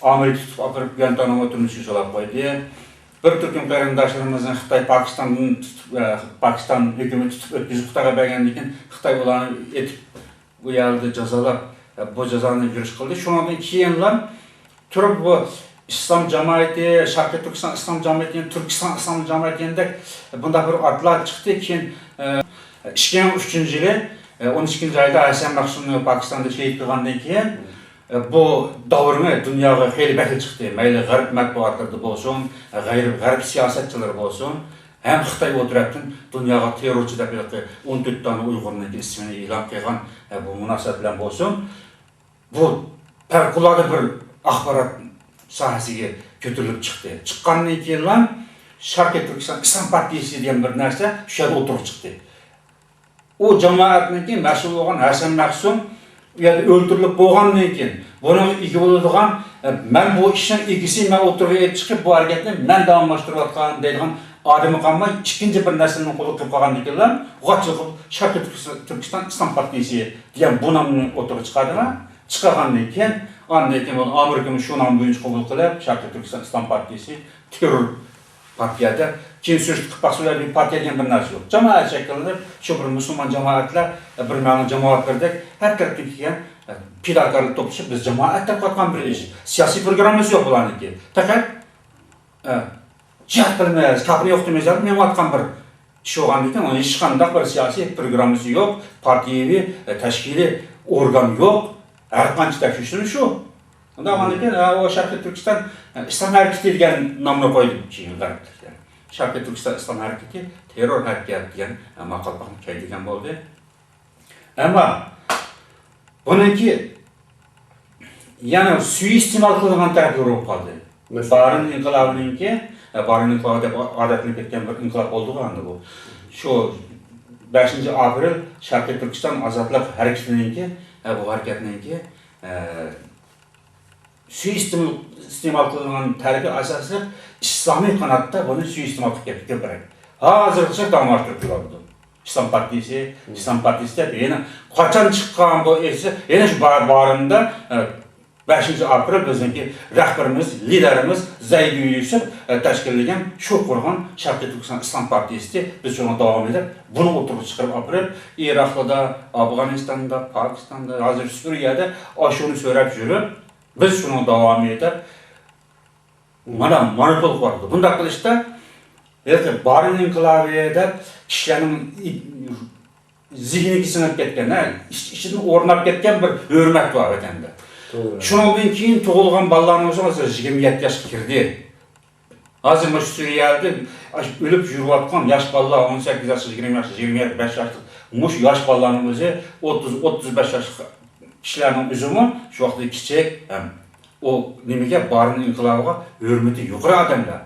ئامېرىكا تۇتۇپ ئاپىرىپ، گۇئانتانامو تۈرمىسىگە سولاپ قويدى. بىر تۈركۈم قېرىنداشلىرىمىزنى خىتاي پاكىستاندىن تۇتۇپ، ئە، پاكىستان ھۆكۈمىتى تۇتۇپ ئۆتكۈزۈپ خىتايغا بەرگەندىن كېيىن، خىتاي ئۇلارنى ئېتىپ، بۇ يەردە جازالاپ، بۇ جازانى يۈرۈش قىلدى. شۇنىڭدىن كېيىنلا تۇرۇپ بۇ ئىسلام جامائىتى، شەرقىي تۈركىستان ئىسلام جامائىتى، تۈركىستان ئىسلام جامائىتى دېگەندەك بۇنداق بىر ئاتلار چىقتى. كېيىن، ئە، ئىككى مىڭ ئۈچىنچى يىلى، ئە، ئون ئىككىنچى ئايدا ھەسەن مەخسۇمنى پاكىستاندا شېھىت قىلغاندىن كېيىن، ئە، بۇ داۋرىمۇ دۇنياغا خېلى بەكلا چىقتى. مەيلى غەرب مەتبۇئاتلىرىدا بولسۇن، غەيرىي غەرب سىياسەتچىلىرى بولسۇن، ھەم خىتاي ئۇ تەرەپتىن دۇنياغا تېررورچى دەپ ھېلىقى ئون تۆت دانە ئۇيغۇرنىڭكى ئىسمىنى ئېلان قىلغان، ھە، بۇ مۇناسىۋەت بىلەن بولسۇن، بۇ پەۋقۇلئاددە بىر ئاخبارات ساھەسىگە كۆتۈرۈلۈپ چىقتى. چىققاندىن كېيىنلا شەرقىي تۈركىستان ئىسلام پارتىيىسى دېگەن بىر نەرسە شۇ يەردە ئوتتۇرىغا چىقتى. ئۇ جامائەتنىڭكى مەسئۇل بولغان ھەسەن مەخسۇم ئۇ يەردە ئۆلتۈرۈلۈپ بولغاندىن كېيىن، بۇنىڭغا ئىگە بولىدىغان، ئە، مەن بۇ ئىشنىڭ ئىگىسى، مەن ئوتتۇرىغا ئېلىپ چىقىپ، بۇ ھەرىكەتنى مەن داۋاملاشتۇرۇۋاتقان دەيدىغان ئادىمى قالماي، ئىككىنچى بىر نەسىلنىڭ قولىغا كىرىپ قالغاندىن كېيىنلا، غاچ يىقىپ، شەرقىي تۈركىستان، تۈركىستان ئىسلام پارتىيىسى دېگەن بۇ نامنى ئوتتۇرىغا چىقاردىلا. چىقارغاندىن كېيىن، ئاندىن كېيىن ئۇنى ئامېرىكىمۇ شۇ نام بويىچە قوبۇل قىلىپ، شەرقىي تۈركىستان ئىسلام پارتىيىسى تېررور پارتىيە دەپ، كېيىن سۈرۈشتە قىلىپ باقسا، ئۇ يەردە پارتىيە دېگەن بىر نەرسە يوق. جامائەت شەكىللىنىپ، شۇ بىر مۇسۇلمان جامائەتلەر، بىر مەلۇم جامائەت بىردەك ھەر تەرەپتىن كەلگەن پىداكارلار توپلىشىپ، بىز جامائەت دەپ قىلىۋاتقان بىر ئىش. سىياسىي پروگراممىسى يوق بۇلارنىڭكى. پەقەت ئە، جىھاد قىلىمىز، كاپىرنى يوقىتىمىز دەپ مېڭىۋاتقان بىر ئىش بولغاندىكىن، ئۇنىڭ ھېچقانداق بىر سىياسىي پروگراممىسى يوق، پارتىيەۋى، ئە، تەشكىلىي ئورگان يوق، ھەر قانچە تەكشۈرسىمۇ شۇ. ئۇنداق بولغاندىكىن، ئە، ئۇ شەرقىي تۈركىستان، ئە، ئىسلام ھەرىكىتى دېگەن نامنى قويدى كېيىن غەربلىكلەر. شەرقىي تۈركىستان ئىسلام ھەرىكىتى تېررور ھەرىكەت دېگەن، ئە، ماقال كەيدىگەن بولدى. ئەمما بۇنىڭكى يەنە سۇيىئىستېمال قىلىنغان تەرەپلىرى بولۇپ قالدى. مەسىلەن؟ بارىن ئىنقىلابىنىڭكى، بارىن ئىنقىلابى دەپ ئادەتلىنىپ كەتكەن بىر ئىنقىلاب بولدىغۇ ئەمدى بۇ. شۇ بەشىنچى ئاپرېل شەرقىي تۈركىستان ئازادلىق ھەرىكىتىنىڭكى، بۇ ھەرىكەتنىڭكى سۇيىئىستېمال، ئىستېمال قىلىنغان تەرىپى ئاساسلىق ئىسلامىي قاناتتا بۇنى سۇيىئىستېمال قىلىپ كەتتى كۆپرەك. ھازىرغىچە داۋاملاشتۇرۇپ كېلىۋاتىدۇ. ئىسلام پارتىيىسى، ئىسلام پارتىيىسى دەپ يەنە قاچان چىققان بۇ ئېسى، يەنە شۇ بار-، بارىندا، ئە، بەشىنچى ئاپرېل بىزنىڭكى رەھبىرىمىز، لىدېرىمىز زەيدى يۈسۈپ، ئە، تەشكىللىگەن شۇ قۇرغان شەرقىي تۈركىستان ئىسلام پارتىيىسى، بىز شۇنىڭ داۋامى دەپ بۇنى ئوتتۇرىغا چىقىرىپ ئاپىرىپ، ئىراقلىدا، ئافغانىستاندا، پاكىستاندا، ھازىر سۈرىيەدە ئاشۇنى سۆرەپ يۈرۈپ، بىز شۇنىڭ داۋامى دەپ مانا، مانا بولۇپ بارىدۇ. بۇنداق قىلىشتا، ھېلىقى بارىن ئىنقىلابى دەپ كىشىلەرنىڭ ئى-، زېھنىگە سىڭىپ كەتكەن، ھە، ئىچ-، ئىچىدىن ئورناپ كەتكەن بىر ھۆرمەت بار ۋەتەندە. توغرا. شۇنىڭدىن كېيىن تۇغۇلغان بالىلارنىڭ ئۆزى ھازىر يىگىرمە يەتتە ياشقا كىردى. ھازىر مۇشۇ سۈرىيەدە ئاشۇ ئۆلۈپ يۈرۈۋاتقان ياش بالىلار، ئون سەككىز ياش، يىگىرمە ياش، يىگىرمە بەش ياشلىق مۇشۇ ياش بالىلارنىڭ ئۆزى، ئوتتۇز، ئوتتۇز بەش ياشلىق كىشىلەرنىڭ ئۆزىمۇ شۇ ۋاقىتتا كىچىك، ھەم ئۇ نېمىگە، بارىن ئىنقىلابىغا ھۆرمىتى يۇقىرى ئادەملەر.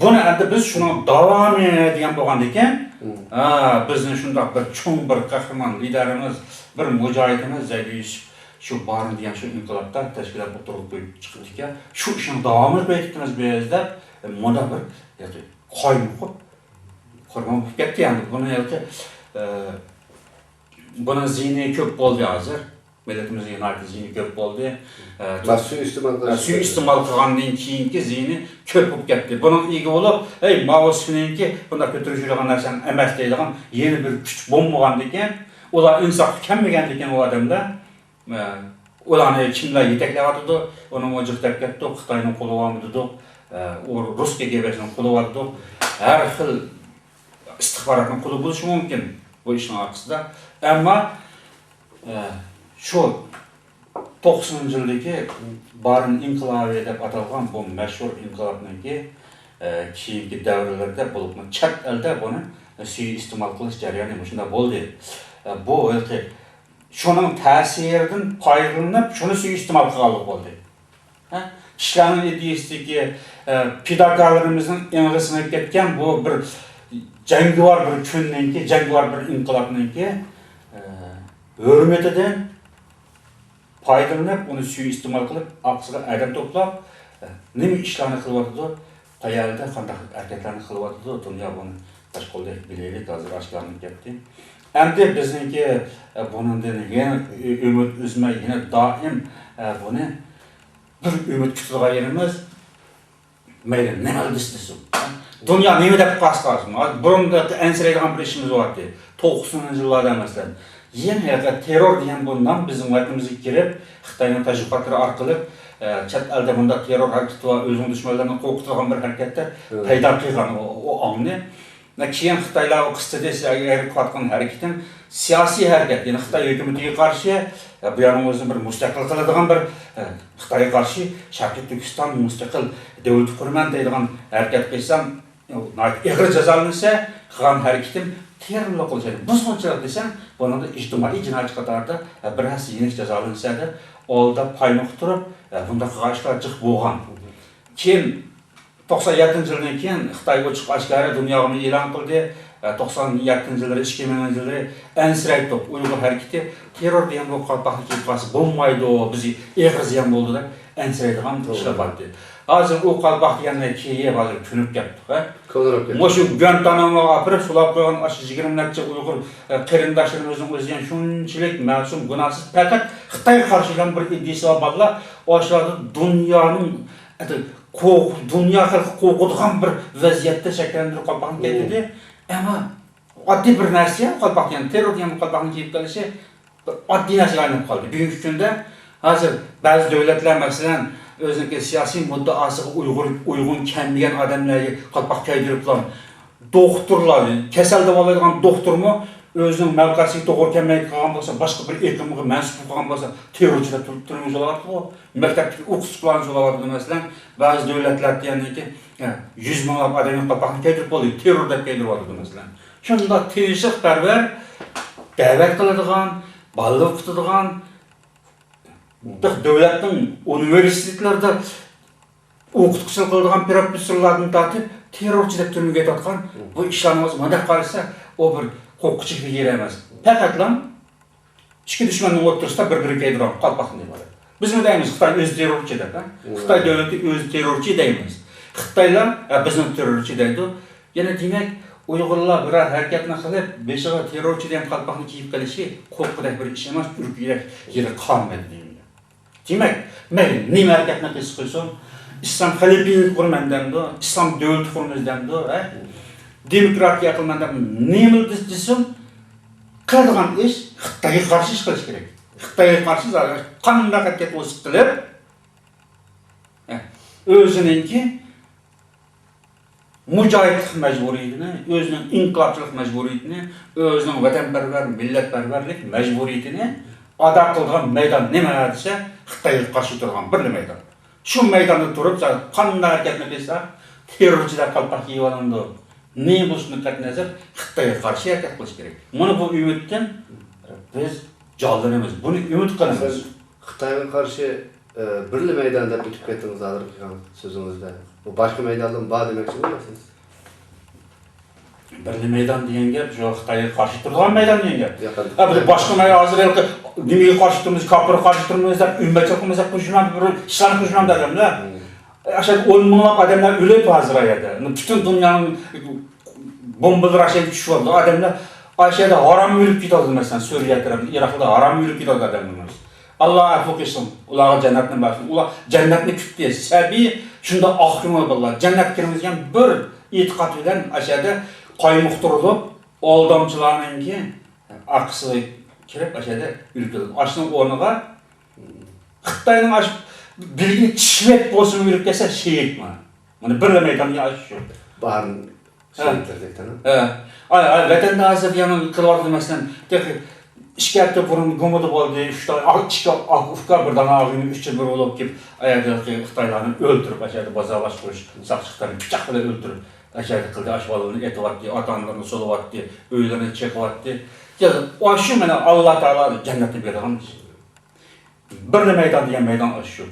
بۇنى ئەمدى بىز شۇنىڭ داۋامى دېگەن بولغاندىكىن، ھا، بىزنى شۇنداق بىر چوڭ بىر قەھرىمان لىدېرىمىز، بىر مۇجاھىدىمىز زەيدى يۈسۈپ شۇ بارىن دېگەن شۇ ئىنقىلابتا تەشكىلات ئوتتۇرىغا قويۇپ چىقىپتىكەن. شۇ ئىشنىڭ داۋامىنى قىلىۋېتىپتىمىز بىز دەپ، مۇنداق بىر قايمۇقۇپ، قۇربان بولۇپ كەتتى. يەنى بۇنى ھېلىقى، ئە، بۇنىڭ زىيىنى كۆپ بولدى ھازىر. مىللىتىمىزگە ناھايىتى زىيىنى كۆپ بولدى. ئە، ماس سۇيىئىستېمال ئە، قىلىش. سۇيىئىستېمال قىلغاندىن كېيىنكى زىيىنى كۆپ بولۇپ كەتتى. بۇنىڭ ئىگە بولۇپ، ھەي، ماۋۇ سېنىڭكى بۇنداق كۆتۈرۈپ يۈرىدىغان نەرسەڭ ئەمەس دەيدىغان يەنە بىر كۈچ بولمىغاندىكىن، ئۇلار ئىنسافقا كەلمىگەندىكىن ئۇ ئادەملەر، ئە، ئۇلارنى كىملەر يېتەكلەۋاتىدۇ؟ ئۇنىڭغا جىق دەپ كەتتۇق، خىتاينىڭ قولى بارمۇ دېدۇق، ئە، ئۇ رۇس كېگېبېسىنىڭ قولى بار دېدۇق. ھەر خىل ئىستىخباراتنىڭ قولى بولۇشى مۇمكىن بۇ ئىشنىڭ ئارقىسىدا. ئەمما، ئە، شۇ توقسىنىنچى يىلدىكى بارىن ئىنقىلابى دەپ ئاتالغان بۇ مەشھۇر ئىنقىلابنىڭكى، ئە، كېيىنكى دەۋرلەردە، بولۇپمۇ چەت ئەلدە بۇنى سۇيىئىستېمال قىلىش جەريانى مۇشۇنداق بولدى. ئە، بۇ ھېلىقى شۇنىڭ تەسىرىدىن پايدىلىنىپ، شۇنى سۇيىئىستېمال قىلغانلىق بولدى. ھە؟ كىشىلەرنىڭ ئىدىيىسىدىكى، ئە، پىداكارلىرىمىزنىڭ ئېڭىغا سىڭىپ كەتكەن بۇ بىر جەڭگىۋار بىر كۈننىڭكى، جەڭگىۋار بىر ئىنقىلابنىڭكى، ئە، ھۆرمىتىدىن پايدىلىنىپ، ئۇنى سۇيىئىستېمال قىلىپ، ئارقىسىغا ئادەم توپلاپ، ئە، نېمە ئىشلارنى قىلىۋاتىدۇ، قەيەردە قانداق ھەرىكەتلەرنى قىلىۋاتىدۇ، دۇنيا بۇنى قاش قولدەك بىلەيلى، ھازىر ئاشكارىلىنىپ كەتتى. ئەمدى بىزنىڭكى، ئە، بۇنىڭدىن يەنە ئۈ-، ئۈمىد ئۈزمەي، يەنە دائىم، ئە، بۇنى بىر ئۈمىد كۈتىدىغان يېرىمىز، مەيلى، نېمە دېسە دېسۇن. دۇنيا نېمە دەپ قالسا قالسۇن. بۇرۇندا ئەنسىرەيدىغان بىر ئىشىمىز بارتى. توقسىنىنچى يىللاردا، مەسىلەن. يېڭى تېررور دېگەن بۇ نام بىزنىڭ ۋەتىنىمىزگە كىرىپ، خىتاينىڭ تەشۋىقاتلىرى ئارقىلىق، ئە، چەت ئەلدە مۇنداق تېررور ھەرىكىتى بار، ئۆزىنىڭ دۈشمەنلىرىنى قورقۇتىدىغان بىر ھەرىكەتتە پەيدا قىلغان ئۇ، ئۇ ئاڭنى. كېيىن خىتايلار ئۇ قىستىدى، سىلەرگە قىلىۋاتقان ھەرىكىتىڭ سىياسىي ھەرىكەت، يەنى خىتاي ھۆكۈمىتىگە قارشى، بۇ يەرنىڭ ئۆزىنى بىر مۇستەقىل قىلىدىغان بىر، خىتايغا قارشى شەرقىي تۈركىستان مۇستەقىل دۆلىتى قۇرىمەن دەيدىغان ھەرىكەت قىلسام، ناھايىتى ئېغىر جازالىنسا، قىلغان ھەرىكىتىم تېررورلۇق قىلىش. بۇزغۇنچىلىق دېسەم، بۇنىڭدا ئىجتىمائىي جىنايەتچى قاتارىدا بىر ھەسسە يېنىك جازالىنسا دەپ ئالدىدا پايمۇققا تۇرۇپ، بۇنداق قىلغان ئىشلار جىق بولغان. كېيىن توقسان يەتتىنچى يىلدىن كېيىن خىتاي ئوچۇق ئاشكارا دۇنياغىمۇ ئېلان قىلدى. ئە، توقسان يەتتىنچى يىللىرى، ئىككى مىڭىنچى يىللىرى ئەنسىرەيتتۇق. ئۇيغۇر ھەرىكىتى تېررور دېگەن بۇ قالپاقنى كىيىپ قالسا بولمايدۇ، بىز ئېغىر زىيان بولىدۇ دەپ ئەنسىرەيدىغان ئىشلار بارتى. ھازىر ئۇ قالپاق دېگەننى كىيىپ، ھازىر كۆنۈپ كەتتۇق، ھە؟ كۆنۈپ كەتتۇق. مۇشۇ گۇەنتاناموغا ئاپىرىپ سولاپ قويغان ئاشۇ يىگىرمە نەچچە ئۇيغۇر، ئە، قېرىنداشلىرىمىزنىڭ ئۆزى شۇنچىلىك مەسۇم، گۇناھسىز، پەقەت خىتايغا قارشى بىر ئىدىيىسى بار بالىلار، ئاشۇلاردا دۇنيانىڭ، ئەتە، قورق-، دۇنيا خەلقى قورقىدىغان بىر ۋەزىيەتتە شەكىللەندۈرۈپ قالپاقنى كىيدۈردى. ئەمما ئاددىي بىر نەرسە، قالپاق دېگەن، تېررور دېگەن قالپاقنى كىيىپ كېلىشى بىر ئاددىي نەرسىگە ئايلىنىپ قالدى. بۈگۈنكى كۈندە ھازىر بەزى دۆلەتلەر، مەسىلەن، ئۆزىنىڭكى سىياسىي مۇددىئاسىغا ئۇيغۇر، ئۇيغۇن كەلمىگەن ئادەملەرگە قالپاق كىيدۈرۈپلا، دوختۇرلار، كېسەل داۋالايدىغان دوختۇرمۇ ئۆزىنىڭ مەۋقەسىگە توغرا كەلمەيدىغان بولسا، باشقا بىر ئېقىمغا مەنسۇپ بولغان بولسا، تېررورچى دەپ تۈر-، تۈرمىگە سولاۋاتىدۇ. مەكتەپتىكى ئوقۇتقۇچىلارنى سولاۋاتىدۇ، مەسىلەن. بەزى دۆلەتلەردە يەنىكى، يۈز مىڭلاپ ئادەمگە قالپاقنى كىيدۈرۈپ بولدى، تېررور دەپ كىيدۈرۈۋاتىدۇ، مەسىلەن. شۇنداق تىنچلىقپەرۋەر، دەۋەت قىلىدىغان، بالىلار ئوقۇتىدىغان، دۆلەتنىڭ ئۇنىۋېرسىتېتلىرىدا ئوقۇتقۇچىلىق قىلىدىغان پروفېسسورلاردىن تارتىپ تېررورچى دەپ تۈرمىگە يېتىۋاتقان بۇ ئىشلارنىڭ ئۆزى مۇنداق قارىسا، ئۇ بىر قورقۇنچلۇق يېرى ئەمەس. پەقەتلا ئىككى دۈشمەننىڭ ئوتتۇرىسىدا بىر-بىرىگە كىيدۈرىدىغان قالپاقنى دەيدۇ. بىزمۇ دەيمىز، خىتاي ئۆزى تېررورچى دەپ، ھە؟ مم. خىتاي دۆلىتى ئۆزى تېررورچى دەيمىز. خىتايلار، ھە، بىزنى تېررورچى دەيدۇ. يەنى دېمەك، ئۇيغۇرلار بىرەر ھەرىكەتنى قىلىپ، بېشىغا تېررورچى دېگەن قالپاقنى كىيىپ قېلىشى قورققۇدەك بىر ئىش ئەمەس، ئۈركۈدەك يېرى قالمىدى دېمەك. دېمەك، مەيلى نېمە ھەرىكەتنى قىلسا قىلسۇن، ئىسلام خەلىپىلىكى قۇرىمەن دەمدۇ، ئىسلام دۆلىتى قۇرىمىز دەمدۇ، ھە؟ دېموكراتىيە قىلىمەن دەپ نېمە دېسۇن، قىلىدىغان ئىش خىتايغا قارشى ئىش قىلىش كېرەك. خىتايغا قارشى قانداق ھەرىكەت بولسا قىلىپ، ھە، ئۆزىنىڭكى مۇجاھىدلىق مەجبۇرىيىتىنى، ئۆزىنىڭ ئىنقىلابچىلىق مەجبۇرىيىتىنى، ئۆزىنىڭ ۋەتەنپەرۋەر، مىللەتپەرۋەرلىك مەجبۇرىيىتىنى ئادا قىلىدىغان مەيدان نېمە دېسە، خىتايغا قارشى تۇرىدىغان بىرلا مەيدان. شۇ مەيداندا تۇرۇپ، قانداق ھەرىكەتنى قىلسا، تېررورچى دەپ قالپاق كىيىۋالىنىدۇ. نېمە بولۇشىدىن قەتئىينەزەر، خىتايغا قارشى ھەرىكەت قىلىش كېرەك. مانا بۇ ئۈمىدتىن بىز جانلىنىمىز، بۇنى ئۈمىد قىلىمىز. سىز خىتايغا قارشى، ئە، بىرلا مەيدان دەپ ئۆتۈپ كەتتىڭىز ھازىرقى قىلغان سۆزىڭىزدە. بۇ باشقا مەيدانلىرىمۇ بار دېمەكچىمۇ سىز؟ بىرلا مەيدان دېگەن گەپ، شۇ خىتايغا قارشى تۇرىدىغان مەيدان دېگەن گەپ. ياق، ھە، بىز باشقا مەيدان، ھازىر ھېلىقى نېمىگە قارشى تۇرىمىز، كاپىرغا قارشى تۇرىمىز دەپ، ئۈممەتچىلىك قىلمىساق، بۇ جۇمە بىر ئىسلام دۈشمەن ئادەملەر. مم. ئاشۇ ئون مىڭلاپ ئادەملەر ئۆلۈپ ھازىر ئۇ يەردە. پۈتۈن دۇنيانىڭ بومبىلىرى ئاشۇ يەرگە چۈشۈپ ئاشۇ يەردە ھارام ئۆلۈپ كېتىۋاتىدۇ مەسىلەن، سۈرىيە تەرەپتە، ئىراقتا ھارام ئۆلۈپ كېتىۋاتىدۇ ئادەملىرىمىز. ئاللا ئەپۇ قىلسۇن، ئۇلارغا جەننەتنى بەرسۇن. ئۇلار جەننەتنى كۈتتى، سەبىي شۇنداق ئاق كۆڭۈل بالىلار. جەننەتكە كىرىمىز دېگەن بىر ئېتىقاد بىلەن ئاشۇ يەردە قايمۇقتۇرۇلۇپ، ئالدامچىلارنىڭكى ئارقىسىغا كىرىپ، ئاشۇ يەردە ئۆلۈپ كېتىدۇ. ئاشۇنىڭ ئورنىغا خىتاينىڭ ئاشۇ بىلىكىنى چىشلەپ بولسىمۇ ئۆلۈپ كەتسە شېھىت مانا. مانا بىرلا مەيدان ئاشۇ. بارىن ھە. شېھىتلەر دەيدۇ. ھە. ئاي، ئاي، ۋەتەندە ھازىر يەنە قىلىۋاتىدۇ، مەسىلەن، تېخى ئىككى ھەپتە بۇرۇن گۇمىدا بولدى، ئۈچ دانە، ئىككى ئۇكا، بىر دانە ئاغىنىم ئۈچى بىر بولۇپ كېلىپ، ئايەردىكى خىتايلارنى ئۆلتۈرۈپ، ئاشۇ يەردە بازارلاشتۇرۇش ساقچىلىرىنى پىچاق بىلەن ئۆلتۈرۈپ، ئاشۇ يەردە قىلدى، ئاشۇ بالىلارنى ئېتىۋەتتى، ئاتا-ئانىلىرىنى سولىۋەتتى، ئۆيلىرىنى چېقىۋەتتى. يا، ئاشۇ مانا ئاللا تائالا جەننەتنى بېرىدىغان ئىش. بىرلا مەيدان دېگەن مەيدان ئاشۇ.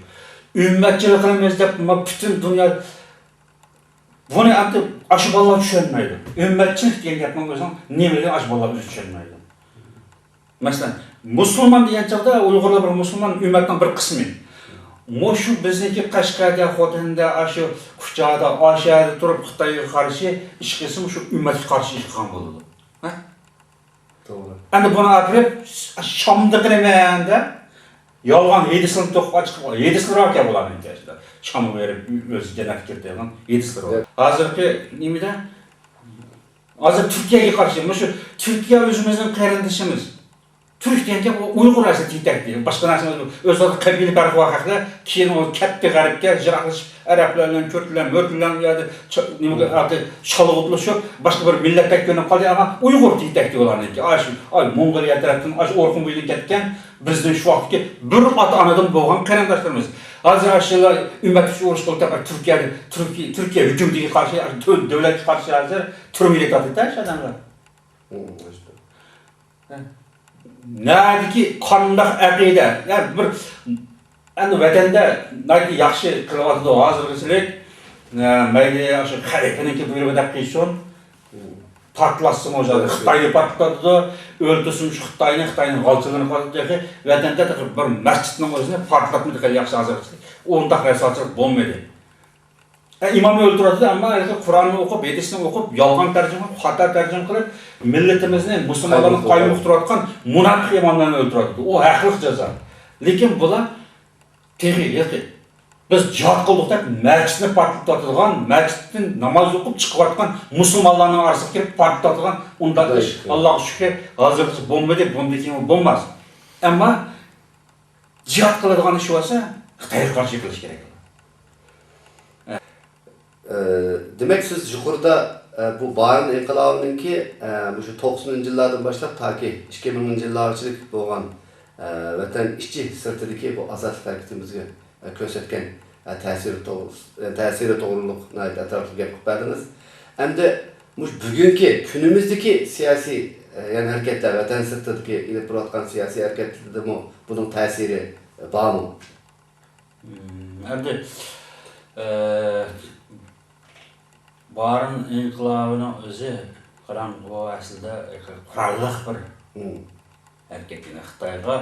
ئۈممەتچىلىك قىلىمىز دەپ، ما، پۈتۈن دۇنيا بۇنى ئەمدى ئاشۇ بالىلار چۈشەنمەيدۇ. ئۈممەتچىلىك دېگەن گەپنىڭ ئۆزىنىڭ نېمىلىكىنى ئاشۇ بالىلار ئۆزى چۈشەنمەيدۇ. مەسىلەن، مۇسۇلمان دېگەن چاغدا ئۇيغۇرلار بىر مۇسۇلمان ئۈممەتنىڭ بىر قىسمى. مۇشۇ بىزنىڭكى قەشقەردە، خوتەندە، ئاشۇ كۇچادا، ئاشۇ يەردە تۇرۇپ خىتايغا قارشى ئىش قىلسا، مۇشۇ ئۈممەتكە قارشى ئىش قىلغان بولىدۇ. ھە؟ توغرا. ئەمدى بۇنى ئاپىرىپ شامدا قىلىمەن دەپ يالغان ھېدىسلىرىنى توقۇپ ئاچىقىپ، ھېدىسلىرى باركەن بۇلارنىڭكى ئىچىدە. شامغا بېرىپ ئۆزى جەننەتكە كىردى دەيدىغان ھېدىسلىرى بار. ھازىرقى نېمىدە؟ ھازىر تۈركىيەگە قارشى، مۇشۇ تۈركىيە ئۆزىمىزنىڭ قېرىندىشىمىز. تۈرك دېگەن گەپ ئۇ ئۇيغۇر ئەسلى تېگى-تەكتى. باشقا نەرسە ئەمەس. ئۆزلىرىدە قەبىلە پەرقى بار خەقلەر. كېيىن ئۇ كەتتى غەربكە، يىراقلىشىپ، ئەرەبلەر بىلەن، كۈردلەر، مۆرىتلەر ئۇ يەردە چا-، نېمىگە، ھە. ئاتى شالغۇتلىشىپ، باشقا بىر مىللەتتەك كۆرۈنۈپ قالدى. ئەمما ئۇيغۇر تېگى-تەكتى ئۇلارنىڭكى. ئاشۇ، ئاي، موڭغۇلىيە تەرەپتىن، ئاشۇ ئورخۇن بويىدىن كەتكەن، بىزنىڭ شۇ ۋاقىتتىكى بىر ئاتا-ئانىدىن بولغان قېرىنداشلىرىمىز. ھازىر ئاشۇلار ئۈممەت ئۈچۈن ئۇرۇش قىلىپ، تۈركىيەگە، تۈركىي-، تۈركىيە ھۆكۈمىتىگە قارشى، تۆت دۆلەتكە قارشى ھازىر تۈرمىگە يېتىۋاتىدۇ شۇ ئادەملەر. نەدىكى قانداق ئەقىدە؟ يا بىر، ئەمدى ۋەتەندە ناھايىتى ياخشى قىلىۋاتىدۇ ھازىرغىچىلىك. ئە، مەيلى ئاشۇ خەلىپىنىڭكى بۇيرۇقىدەك قىلسۇن. پارتلاتسىمۇ، خىتاينى پارتلىتىۋاتىدۇ. ئۆلتۈرسىمۇ شۇ خىتاينى، خىتاينىڭ غالچىلىرىنى قىلىۋاتىدۇ. تېخى ۋەتەندە تېخى بىر مەسچىتنىڭ ئۆزىنى پارتلاتمىدى، خېلى ياخشى ھازىرغىچىلىك. ئۇنداق رەسۋاچىلىق بولمىدى. ئە، ئىمامنى ئۆلتۈرۈۋاتىدۇ، ئەمما ھېلىقى قۇرئاننى ئوقۇپ، ھەدىسنى ئوقۇپ، يالغان تەرجىمە قىلىپ، خاتا تەرجىمە قىلىپ، مىللىتىمىزنى، مۇسۇلمانلارنى قايمۇقتۇرۇۋاتقان مۇناپىق ئىماملارنى ئۆلتۈرۈۋاتىدۇ. ئۇ ھەقلىق جازا. لېكىن بۇلار تېخى ھېلىقى بىز جىھاد قىلدۇق دەپ مەسچىتنى پارتلىتىۋاتىدىغان، مەسچىتتىن ناماز ئوقۇپ چىقىۋاتقان مۇسۇلمانلارنىڭ ئارىسىغا كىرىپ پارتلىتىۋاتىدىغان ئۇنداق ئىش، ئاللاغا شۈكرى، ھازىرغىچە بولمىدى، بۇندىن كېيىن بولماس. ئەمما جىھاد قىلىدىغان ئىش بولسا، خىتايغا قارشى قىلىش كېرەك. ئە، دېمەك، سىز يۇقىرىدا، ئە، بۇ بارىن ئىنقىلابىنىڭكى، ئە، مۇشۇ توقسىنىنچى يىللاردىن باشلاپ تاكى ئىككى مىڭىنچى يىللارغىچىلىك بولغان، ئە، ۋەتەن ئىچى سىرتىدىكى بۇ ئازادلىق ھەرىكىتىمىزگە، ئە، كۆرسەتكەن، ئە، تەسىرى توغرىسى، ئە، تەسىرى توغرۇلۇق ناھايىتى ئەتراپلىق گەپ قىلىپ بەردىڭىز. ئەمدى مۇشۇ بۈگۈنكى كۈنىمىزدىكى سىياسىي، ئە، يەنى ھەرىكەتلەر، ۋەتەن سىرتىدىكى ئېلىپ بېرىۋاتقان سىياسىي ھەرىكەتلىرىدىمۇ بۇنىڭ تەسىرى، ئە، بارمۇ؟ مم، ئەمدى، ئە، بارىن ئىنقىلابىنىڭ ئۆزى، قاراڭ، ئۇ ئەسلىدە قوراللىق بىر مم. ھەرىكەت. يەنى خىتايغا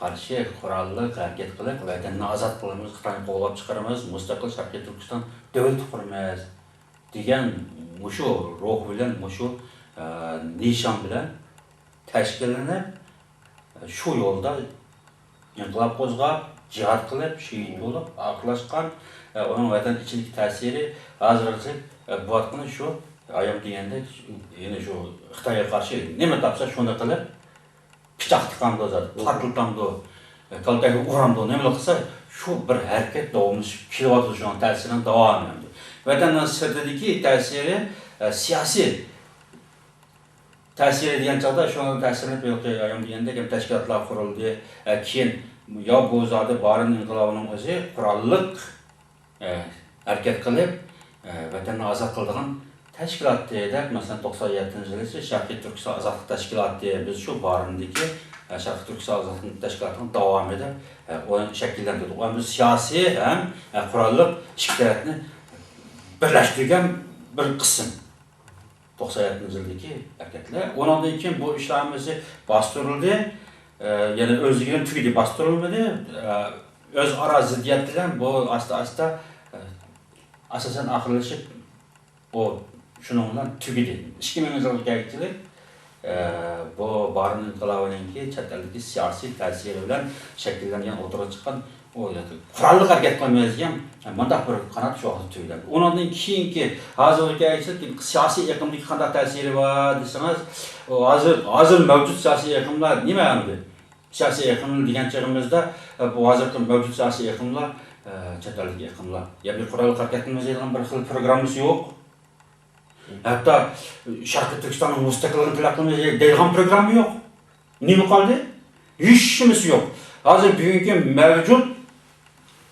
قارشى قوراللىق ھەرىكەت قىلىپ، ۋەتەننى ئازاد قىلىمىز، خىتاينى قوغلاپ چىقىرىمىز، مۇستەقىل شەرقىي تۈركىستان دۆلىتى قۇرىمىز دېگەن مۇشۇ روھ بىلەن، مۇشۇ، ئە، نىشان بىلەن تەشكىللىنىپ، شۇ يولدا ئىنقىلاب قوزغاپ، جىھاد قىلىپ، شېھىت بولۇپ، ئاخىرلاشقان، ئە، ئۇنىڭ ۋەتەن ئىچىدىكى تەسىرى ھازىرغىچە، ئە، بولۇۋاتقىنى شۇ، ئايام دېگەندەك، يەنى شۇ خىتايغا قارشى نېمە تاپسا شۇنى قىلىپ، پىچاق تىقامدۇ، زادى پارتلىتامدۇ، ئە، كالتەكنى ئۇرامدۇ، نېمىلا قىلسا، شۇ بىر ھەرىكەت داۋاملىشىپ كېلىۋاتىدۇ، شۇنىڭ تەسىرىنىڭ داۋامى. ۋەتەننىڭ سىرتىدىكى تەسىرى، ئە، سىياسىي تەسىرى دېگەن چاغدا شۇنىڭ تەسىرىنى ھېلىقى ئايام دېگەندەك تەشكىلاتلار قۇرۇلدى. ئە، كېيىن يا بۇ زادى بارىن ئىنقىلابىنىڭ ئۆزى قوراللىق، ئە، ھەرىكەت قىلىپ، ئە، ۋەتەننى ئازاد قىلىدىغان تەشكىلاتتى دەپ، مەسىلەن، توقسان يەتتىنچى يىلى شەرقىي تۈركىستان ئازادلىق تەشكىلاتى، بىز شۇ بارىندىكى، ئە، شەرقىي تۈركىستان ئازادلىق تەشكىلاتىنىڭ داۋامى دەپ، ئە، ئۇنى شەكىللەندۈردۇق. ئۇ ئەمدى سىياسىي ھەم، ئە، قوراللىق ئىككى تەرەپنى بىرلەشتۈرگەن بىر قىسىم. توقسان يەتتىنچى يىلدىكى ھەرىكەتلەر. ئۇنىڭدىن كېيىن بۇ ئىشلار ھەممىسى باستۇرۇلدى. ئە، يەنى ئۆزلۈكىدىن تۈگىدى، باستۇرۇلمىدى. ئە، ئۆزئارا زىددىيەت بىلەن بۇ ئاستا-ئاستا، ئە، ئاساسەن ئاخىرلىشىپ، ئۇ شۇنىڭ بىلەن تۈگىدى. ئىككى مىڭىنچى يىلغا كەلگۈچىلىك، ئە، بۇ بارىن ئىنقىلابىنىڭكى چەت ئەلدىكى سىياسىي تەسىرى بىلەن شەكىللەنگەن، ئوتتۇرىغا چىققان ئۇ قوراللىق ھەرىكەت قىلىمىز دېگەن مۇنداق بىر قانات شۇ ۋاقىتتا تۈگىدى. ئۇنىڭدىن كېيىنكى ھازىرغىچە سىياسىي ئېقىمدىكى قانداق تەسىرى بار دېسىڭىز، ئۇ ھازىر، ھازىر مەۋجۇت سىياسىي ئېقىملار نېمە ئەمدى؟ سىياسىي ئېقىم دېگەن چېغىمىزدا، بۇ ھازىرقى مەۋجۇت سىياسىي ئېقىملار، چەت ئەلدىكى ئېقىملار. يا بىر قوراللىق ھەرىكەت قىلىمىز دەيدىغان بىر خىل پروگراممىسى يوق. ھەتتا شەرقىي تۈركىستاننىڭ مۇستەقىللىقىنى تەلەپ قىلىمىز دەيدىغان پروگرامما يوق. نېمە قالدى؟ ھېچنېمىسى يوق. ھازىر بۈگۈنكى مەۋجۇت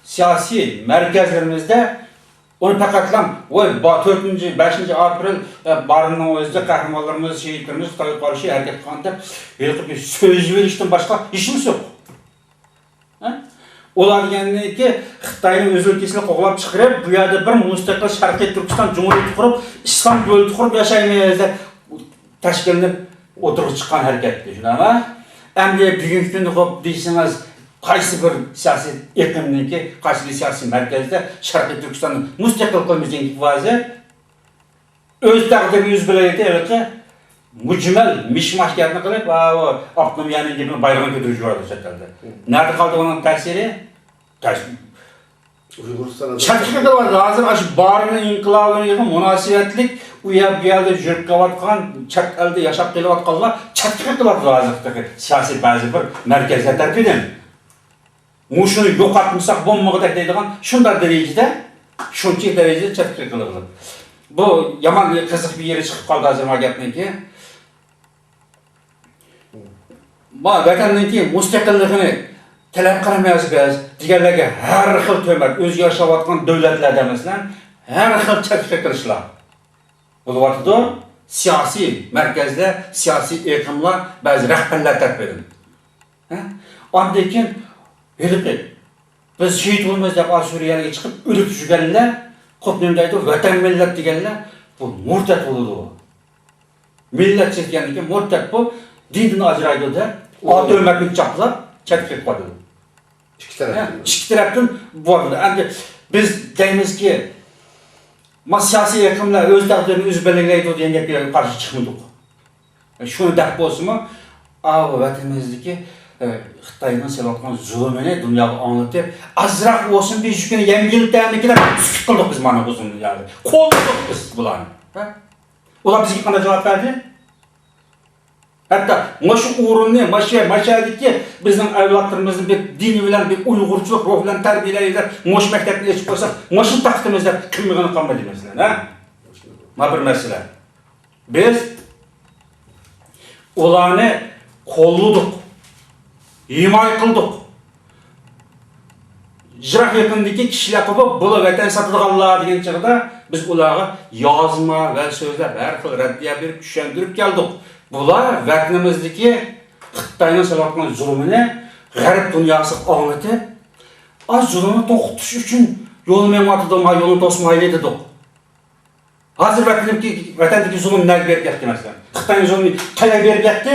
سىياسىي مەركەزلىرىمىزدە ئۇنى پەقەتلا، ۋاي، با-، تۆتىنچى، بەشىنچى ئاپرېل، ئە، بارىننىڭ ئۆزىدە قەھرىمانلىرىمىز، شېھىتلىرىمىز خىتايغا قارشى ھەرىكەت قىلغان دەپ ھېلىقى بىر سۆزلىۋېلىشتىن باشقا ھېچنېمىسى يوق. ھە؟ ئۇلار دېگەننىكى خىتاينى ئۈزۈل-كېسىل قوغلاپ چىقىرىپ، بۇ يەردە بىر مۇستەقىل شەرقىي تۈركىستان جۇمھۇرىيىتى قۇرۇپ، ئىسلام دۆلىتى قۇرۇپ ياشايمىز دەپ تەشكىللىنىپ ئوتتۇرىغا چىققان ھەرىكەتتى، شۇنداقمۇ؟ ئەمدى بۈگۈنكى كۈندە خوپ دېسىڭىز، قايسى بىر سىياسىي ئېقىمنىڭكى، قايسى بىر سىياسىي مەركەزدە شەرقىي تۈركىستاننى مۇستەقىل قىلىمىز دېگەن گېپى بار ھازىر؟ ئۆز تەقدىرىنى ئۆزى بىلەلىكى ھېلىقى مۇجمەل مىشماش گەپنى قىلىپ، ئاۋۇ ئاپتونومىيەنىڭ گېپىنى بايرىغان كۆتۈرۈپ يۈرىدۇ چەت ئەلدە. نەدە قالدى ئۇنىڭ تەسىرى؟ تەس-، ئۇيغۇرىستان چەتكە قېقىلىۋاتىدۇ. ھازىر ئاشۇ بارىن ئىنقىلابىغا مۇناسىۋەتلىك ئۇ يەر، بۇ يەردە يۈرۈپ كېلىۋاتقان، چەت ئەلدە ياشاپ كېلىۋاتقانلار چەتكە قېقىلىۋاتىدۇ ھازىر تېخى سىياسىي بەزى بىر مەركەزلەر تەرىپىدىن. مۇشۇنى يوقاتمىساق بولمىغۇدەك دەيدىغان شۇنداق دەرىجىدە، شۇنچىلىك دەرىجىدە چەتكە قېقىلىۋاتىدۇ. بۇ يامان قىزىق بىر يېرى چىقىپ قالدى ھازىر ما گەپنىڭكى. ما ۋەتەننىڭكى مۇستەقىللىقىنى تەلەپ قىلىمىز بىز دېگەنلەرگە ھەر خىل تۆھمەت، ئۆزى ياشاۋاتقان دۆلەتلەردە مەسىلەن، ھەر خىل چەتكە قېقىلىشلار بولۇۋاتىدۇ. سىياسىي مەركەزلەر، سىياسىي ئېقىملار، بەزى رەھبەرلەر تەرىپىدىن. ھە؟ ئاندىن كېيىن ھېلىقى بىز شېھىت بولىمىز دەپ سۈرىيەلەرگە چىقىپ ئۆلۈپ يۈرگەنلەر، خوپ نېمە دەيدۇ، ۋەتەن مىللەت دېگەنلەر، بۇ مۇرتەت بولىدۇ. مىللەتچى دېگەندىكىن مۇرتەت بۇ دىندىن ئاجرايدۇ دەپ، ئاتومەكنى چاپلاپ چەتكە قېقىۋاتىدۇ. ئىككى تەرەپ. ھە، ئىككى تەرەپتىن بولىدۇ. ئەمدى بىز دەيمىزكى، ما سىياسىي ئېقىملار ئۆز تەقدىرىنى ئۆزى بەلگىلەيدۇ دېگەن گەپكە قارشى چىقمىدۇق. شۇنى دەپ بولسىمۇ، ئاۋۇ ۋەتىنىمىزدىكى، ئە، خىتاينىڭ سېلىۋاتقان زۇلۇمىنى دۇنياغا ئاڭلىتىپ، ئازراق بولسۇن بىر يۈكىنى يەڭگىلتەرمىكىن دەپ سۈكۈت قىلدۇق بىز مانا ئۇزۇن يىللار. قوللىدۇق بىز بۇلارنى. ھە؟ ئۇلار بىزگە قانداق جاۋاب بەردى؟ ھەتتا مۇشۇ ئورۇننى، ماشۇ، ماشۇ يەردىكى بىزنىڭ ئەۋلادلىرىمىزنى بىر دىنى بىلەن، بىر ئۇيغۇرچىلىق روھ بىلەن تەربىيەلەيلى دەپ، مۇشۇ مەكتەپنى ئېچىپ قويساق، مۇشۇنى تاقىتىمىز دەپ قىلمىغىنى قالمىدى مەسىلەن، ھە؟ مانا بىر مەسىلە. بىز ئۇلارنى قوللىدۇق، ھىمايە قىلدۇق. يىراق يېقىندىكى كىشىلەر قوپۇپ، بۇلار ۋەتەن ساتىدىغانلار دېگەن چېغىدا، بىز ئۇلارغا يازما ۋە سۆزلەپ، ھەر خىل رەددىيە بېرىپ، چۈشەندۈرۈپ كەلدۇق. بۇلار ۋەتىنىمىزدىكى خىتاينىڭ سېلىۋاتقان زۇلۇمىنى غەرب دۇنياسىغا ئاڭلىتىپ، ئا، زۇلۇمنى توختىتىش ئۈچۈن يول مېڭىۋاتىدۇ، ما يولنى توسمايلى دېدۇق. ھازىر ۋەتەندىكى، ۋەتەندىكى زۇلۇم نەگە بېرىپ يەتتى مەسىلەن؟ خىتاينىڭ زۇلۇمى قەيەرگە بېرىپ يەتتى؟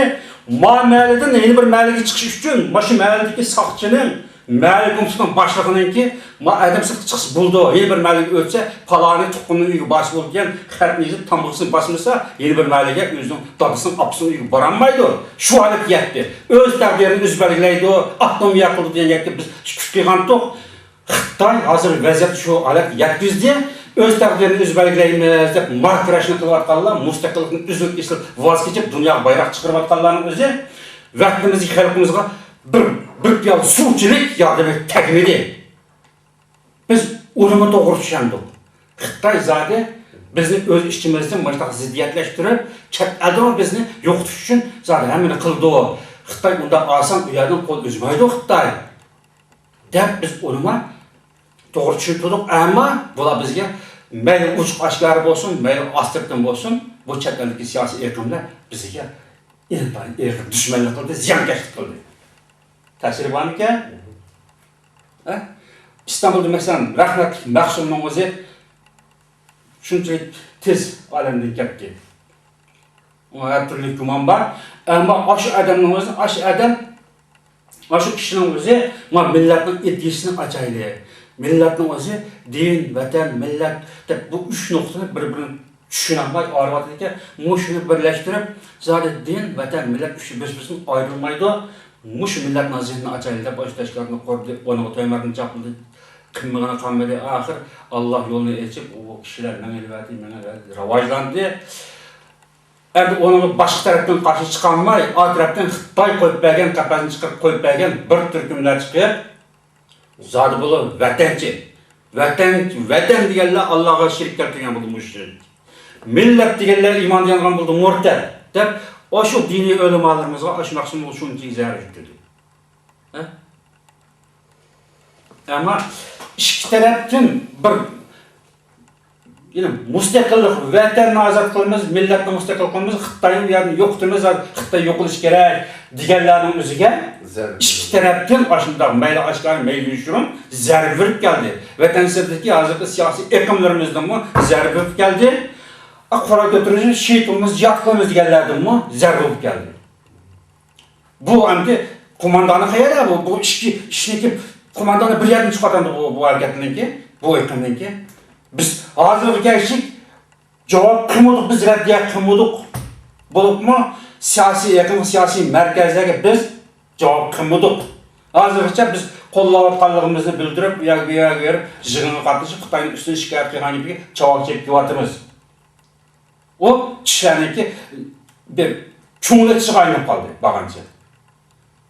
ما مەھەللىدىن يەنە بىر مەھەللىگە چىقىش ئۈچۈن، مانا شۇ مەھەللىدىكى ساقچىنىڭ، مەھەللە كومىتېتىنىڭ باشلىقىنىڭكى، ما ئادەم سىرتقا چىقسا بولىدۇ، يەنە بىر مەھەللىگە ئۆتسە، پالانى تۇغقىنىنىڭ ئۆيىگە بارسا بولىدۇ دېگەن خەتنى يېزىپ، تامغىسىنى باسمىسا، يەنە بىر مەھەللىگە ئۆزىنىڭ دادىسىنىڭ، ئاپىسىنىڭ ئۆيىگە بارالمايدۇ. شۇ ھالەتكە يەتتى. ئۆز تەقدىرىنى ئۆزى بەلگىلەيدۇ، ئاپتونومىيە قىلىدۇ دېگەن گەپكە بىز سۈكۈت قىلغانتۇق. خىتاي ھازىر ۋەزىيەتنى شۇ ھالەتكە يەتكۈزدى. ئۆز تەقدىرىنى ئۆزى بەلگىلەيمىز دەپ ماكىراشنى قىلىۋاتقانلار مۇستەقىللىقتىن ئۈزۈل-كېسىل ۋاز كېچىپ، دۇنياغا بايراق چىقىرىۋاتقانلارنىڭ ئۆزى ۋەتىنىمىزدىكى خەلقىمىزغا بىر، بىر پىيالە سۇ ئىچىلىك ياردىمى تەگمىدى. بىز ئۇنىمۇ توغرا چۈشەندۇق. خىتاي زادى بىزنى ئۆز ئىچىمىزدىن مۇشۇنداق زىددىيەتلەشتۈرۈپ، چەت ئەلدىمۇ بىزنى يوقىتىش ئۈچۈن زادى ھەممىنى قىلىدۇ. خىتاي ئۇنداق ئاسان ئۇ يەردىن قول ئۈزمەيدۇ خىتاي. دەپ بىز ئۇنىمۇ توغرا چۈشىنىپ تۇردۇق. ئەمما بۇلار بىزگە مەيلى ئوچۇق ئاشكارا بولسۇن، مەيلى ئاستىرتىن بولسۇن، بۇ چەت ئەلدىكى سىياسىي ئېقىملار بىزگە ئىنتايىن ئېغىر دۈشمەنلىك قىلدى، زىيانكەشلىك قىلدى. تەسىرى بارمىكەن؟ ھە؟ ئىستانبۇلدا مەسىلەن، رەھمەتلىك مەخسۇمنىڭ ئۆزى شۇنچىلىك تېز ئالەمدىن كەتتى. ئۇ ھەر تۈرلۈك گۇمان بار. ئەمما ئاشۇ ئادەمنىڭ ئۆزى، ئاشۇ ئادەم، ئاشۇ كىشىنىڭ ئۆزى ما مىللەتنىڭ ئىدىيىسىنى ئاچايلى. مىللەتنىڭ ئۆزى دىن، ۋەتەن، مىللەت دەپ بۇ ئۈچ نۇقتىنى بىر-بىرىنى چۈشىنەلمەي ئايرىۋاتىدىكەن. مۇشۇنى بىرلەشتۈرۈپ، زادى دىن، ۋەتەن، مىللەت ئۈچى بىر-بىرسىدىن ئايرىلمايدۇ. مۇشۇ مىللەتنىڭ زېھنىنى ئاچايلى دەپ ئاشۇ تەشكىلاتنى قۇردى. ئۇنىڭغا تۆمۈرنى چاپلىدى. قىلمىغىنى قالمىدى. ئاخىر ئاللا يولنى ئېچىپ، ئۇ كىشىلەر مېڭىۋەردى، مېڭىۋەردى، راۋاجلاندى. ئەمدى ئۇنىڭغا باشقا تەرەپتىن قارشى چىقالماي، ئا تەرەپتىن خىتاي قويۇپ بەرگەن، قەپەسنى چىقىرىپ قويۇپ بەرگەن بىر تۈركۈملەر چىقىپ، زادى بۇلار ۋەتەنچى. ۋەتەن، ۋەتەن دېگەنلەر ئاللاغا شېرىك كەلتۈرگەن بولدى مۇشرىك. مىللەت دېگەنلەر ئىمانغا يانغان بولدى مۇرتەت، دەپ ئاشۇ دىنىي ئۆلىمالىرىمىزغا ئاشۇ مەخسۇمغا شۇنچىلىك زەرەر يەتكۈزدى. ھە؟ ئەمما ئىككى تەرەپتىن بىر، يەنى مۇستەقىللىق، ۋەتەننى ئازاد قىلىمىز، مىللەتنى مۇستەقىل قىلىمىز، خىتاينى بۇ يەردىن يوقىتىمىز، خىتاي يوقىلىشى كېرەك دېگەنلەرنىڭ ئۆزىگە زەربە. ئىككى تەرەپتىن ئاشۇنداق مەيلى ئاشكارا، مەيلى يوشۇرۇن زەربە بېرىپ كەلدى. ۋەتەن سىرتىدىكى ھازىرقى سىياسىي ئېقىملىرىمىزدىنمۇ زەربە بېرىپ كەلدى. ئا، قورال كۆتۈرۈشنى شېھىت قىلىمىز، يات قىلىمىز دېگەنلەردىنمۇ زەربە بېرىپ كەلدى. بۇ ئەمدى قوماندانى قەيەردە؟ بۇ، بۇ ئىككى ئىشنىڭكى قوماندانى بىر يەردىن چىقىۋاتامدۇ بۇ، بۇ ھەرىكەتنىڭكى، بۇ ئېقىمنىڭكى. بىز ھازىرغىچە جاۋاب قىلمىدۇق، بىز رەددىيە قىلمىدۇق. بولۇپمۇ سىياسىي ئېقىم، سىياسىي مەركەزلەرگە بىز جاۋاب قىلمىدۇق. ھازىرغىچە بىز قوللاۋاتقانلىقىمىزنى بىلدۈرۈپ، ئۇ يەرگە، بۇ يەرگە بېرىپ، يىغىنغا قاتنىشىپ، خىتاينىڭ ئۈستىدىن شىكايەت قىلغان گېپىگە چاۋاك چېلىپ كېلىۋاتىمىز. ئۇ كىشىلەرنىڭكى بىر كۆڭلى ئېچىشىغا ئايلىنىپ قالدى بارغانچە.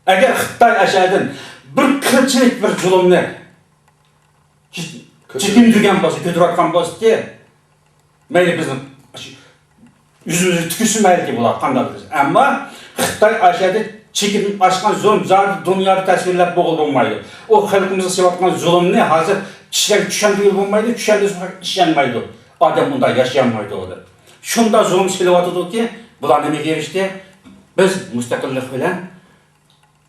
ئەگەر خىتاي ئەشەدىن بىر قىلچىلىك بىر زۇلۇمنى چېكىندۈرگەن بولسا، كۆتۈرۈۋاتقان بولسىدى، مەيلى بىزنىڭ يۈزىمىزگە تۈكۈرسە مەيلىكى بۇلار قانداق بىلسە. ئەمما خىتاي ئاشەدە چېكىدىن ئاشقان زۇلۇم زادى دۇنيادا تەسۋىرلەپ بولغىلى بولمايدۇ. ئۇ خەلقىمىزگە سېلىۋاتقان زۇلۇمنى ھازىر كىشىلەرگە چۈشەندۈرگىلى بولمايدۇ، چۈشەندۈرسە ئىشەنمەيدۇ. ئادەم ئۇنداق ياشىيالمايدۇ ئۇ دەپ. شۇنداق زۇلۇم سېلىۋاتىدۇكى، بۇلار نېمىگە ئېرىشتى؟ بىز مۇستەقىللىق بىلەن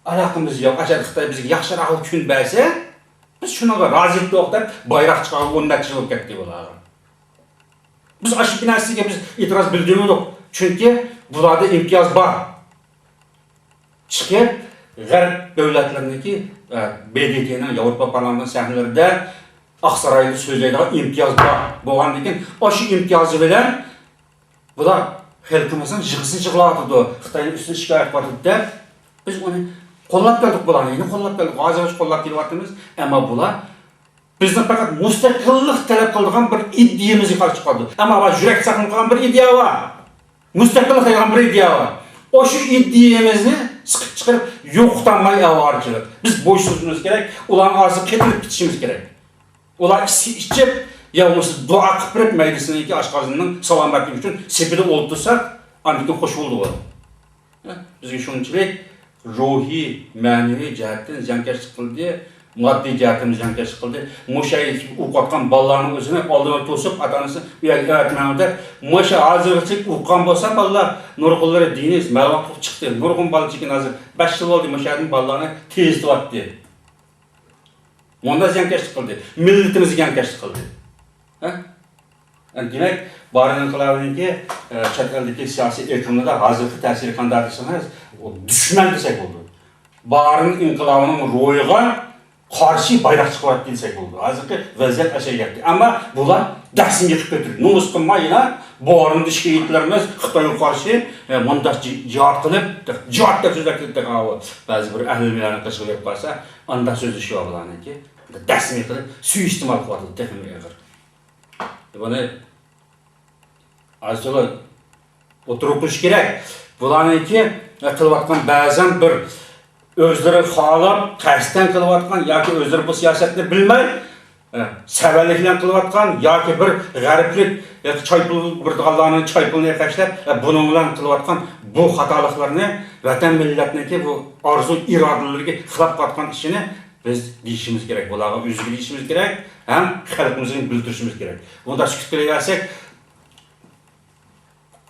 ئالاقىمىز يوق. ئەگەر خىتاي بىزگە ياخشىراق كۈن بەرسە، بىز شۇنىڭغا رازى ئىدۇق دەپ بايراق چىقارغىلى ئون نەچچە يىل بولۇپ كەتتى بۇلارغا. بىز ئاشۇ نەرسىگە بىز ئېتىراز بىلدۈرمىدۇق. چۈنكى بۇلاردا ئىمتىياز بار. چىقىپ، غەرب دۆلەتلىرىنىڭكى، ئە، ب د ت نىڭ ياۋروپا پارلامېنتىنىڭ سەھنىلىرىدە ئاقسارايدا سۆزلەيدىغان ئىمتىياز بار بولغاندىن كېيىن، ئاشۇ ئىمتىيازى بىلەن بۇلار خەلقىمىزنىڭ يىغىسىنى يىغلاۋاتىدۇ، خىتاينىڭ ئۈستىدىن شىكايەت قىلىۋاتىدۇ دەپ، بىز ئۇنى قوللاپ كەلدۇق، بۇلارنى يەنە قوللاپ كەلدۇق، ھازىرغىچە قوللاپ كېلىۋاتىمىز. ئەمما بۇلار بىزنىڭ پەقەت مۇستەقىللىق تەلەپ قىلىدىغان بىر ئىدىيەمىزگە قارشى چىقىدۇ. ئەمما بۇلار يۈرەكتە ساقلىنىپ قالغان بىر ئىدىيە بار. مۇستەقىللىق دەيدىغان بىر ئىدىيە بار. ئاشۇ ئىدىيەمىزنى سىقىپ چىقىرىپ يوقىتالماي ئاۋارىچىلىك. بىز بويسۇنۇشىمىز كېرەك، ئۇلارنىڭ ئارىسىغا قېتىلىپ كېتىشىمىز كېرەك. ئۇلار ئىچسە ئىچىپ، يا بولمىسا دۇئا قىلىپ بېرىپ، مەيدىسىنىڭكى ئاشقازىنىنىڭ سالامەتلىكى ئۈچۈن سېپىدە ئولتۇرساق، ئاندىن كېيىن خوش بولدى بۇ. بىزگە شۇنچىلىك روھىي، مەنىۋى جەھەتتىن زىيانكەشلىك قىلدى، ماددىي جەھەتتىن زىيانكەشلىك قىلدى. مۇشۇ ئوقۇۋاتقان بالىلارنىڭ ئۆزىنى ئالدىغا توسۇپ، ئاتا-ئانىسىنى ئۇ يەرگە ئەۋەتمەڭ دەپ، مۇشۇ ھازىرغىچە ئوقۇغان بولسا بالىلار، نۇرغۇنلىرى دىنىي مەلۇمات ئوقۇپ چىقتى. نۇرغۇن بالا چېكىن ھازىر بەش يىل بولدى مۇشۇ يەردىن بالىلارنى تېزلىتىۋاتتى. مۇنداق زىيانكەشلىك قىلدى. مىللىتىمىزگە زىيانكەشلىك قىلدى. ھە؟ دېمەك، بارىن ئىنقىلابىنىڭكى، ئە، چەت ئەلدىكى سىياسىي ئېقىمىدا ھازىرقى تەسىرى قانداق دېسىڭىز، ئۇ دۈشمەن دېسەك بولىدۇ. بارىن ئىنقىلابىنىڭ روھىغا قارشى بايراق چىقىۋاتتى دېسەك بولىدۇ. ھازىرقى ۋەزىيەت ئاشۇ گەپتە. ئەمما بۇلار دەسمە يېقىپ كۆتۈرۈپ، نومۇس قىلماي يەنە بارىندا شېھىتلىرىمىز خىتايغا قارشى، ئە، مۇنداق جى-، جىھاد قىلىپ، جىھاد دەپ سۆزلەپ كېتىدىغان بەزى بىر ئەھلى ئىلىملەرنىڭ قېشىغا كېلىپ قالسا، ئانداق سۆزلىشىۋالغانىكەن. دەسمە يېقىلىپ، سۇيىئىستېمال قىلىۋاتىدۇ تېخىمۇ ئېغىر. بۇنى ئايسۇلا ئوتتۇرىغا قويۇش كېرەك. بۇلارنىڭكى قىلىۋاتقان بەزەن بىر ئۆزلىرى خالاپ، قەستەن قىلىۋاتقان ياكى ئۆزلىرى بۇ سىياسەتنى بىلمەي، سەۋەنلىك بىلەن قىلىۋاتقان ياكى بىر غەربلىك ياكى چايپىل بۇرىدىغانلارنىڭ چايپىلىنى خەجلەپ، بۇنىڭ بىلەن قىلىۋاتقان بۇ خاتالىقلارنى ۋەتەن مىللەتنىڭكى بۇ ئارزۇ ئىرادىلىرىگە خىلاپ قىلىۋاتقان ئىشىنى بىز دېيىشىمىز كېرەك، بۇلارغا ئۆزىگە دېيىشىمىز كېرەك ھەم خەلقىمىزگە بىلدۈرۈشىمىز كېرەك. بۇنداق سۈكۈت قىلىۋەرسەك،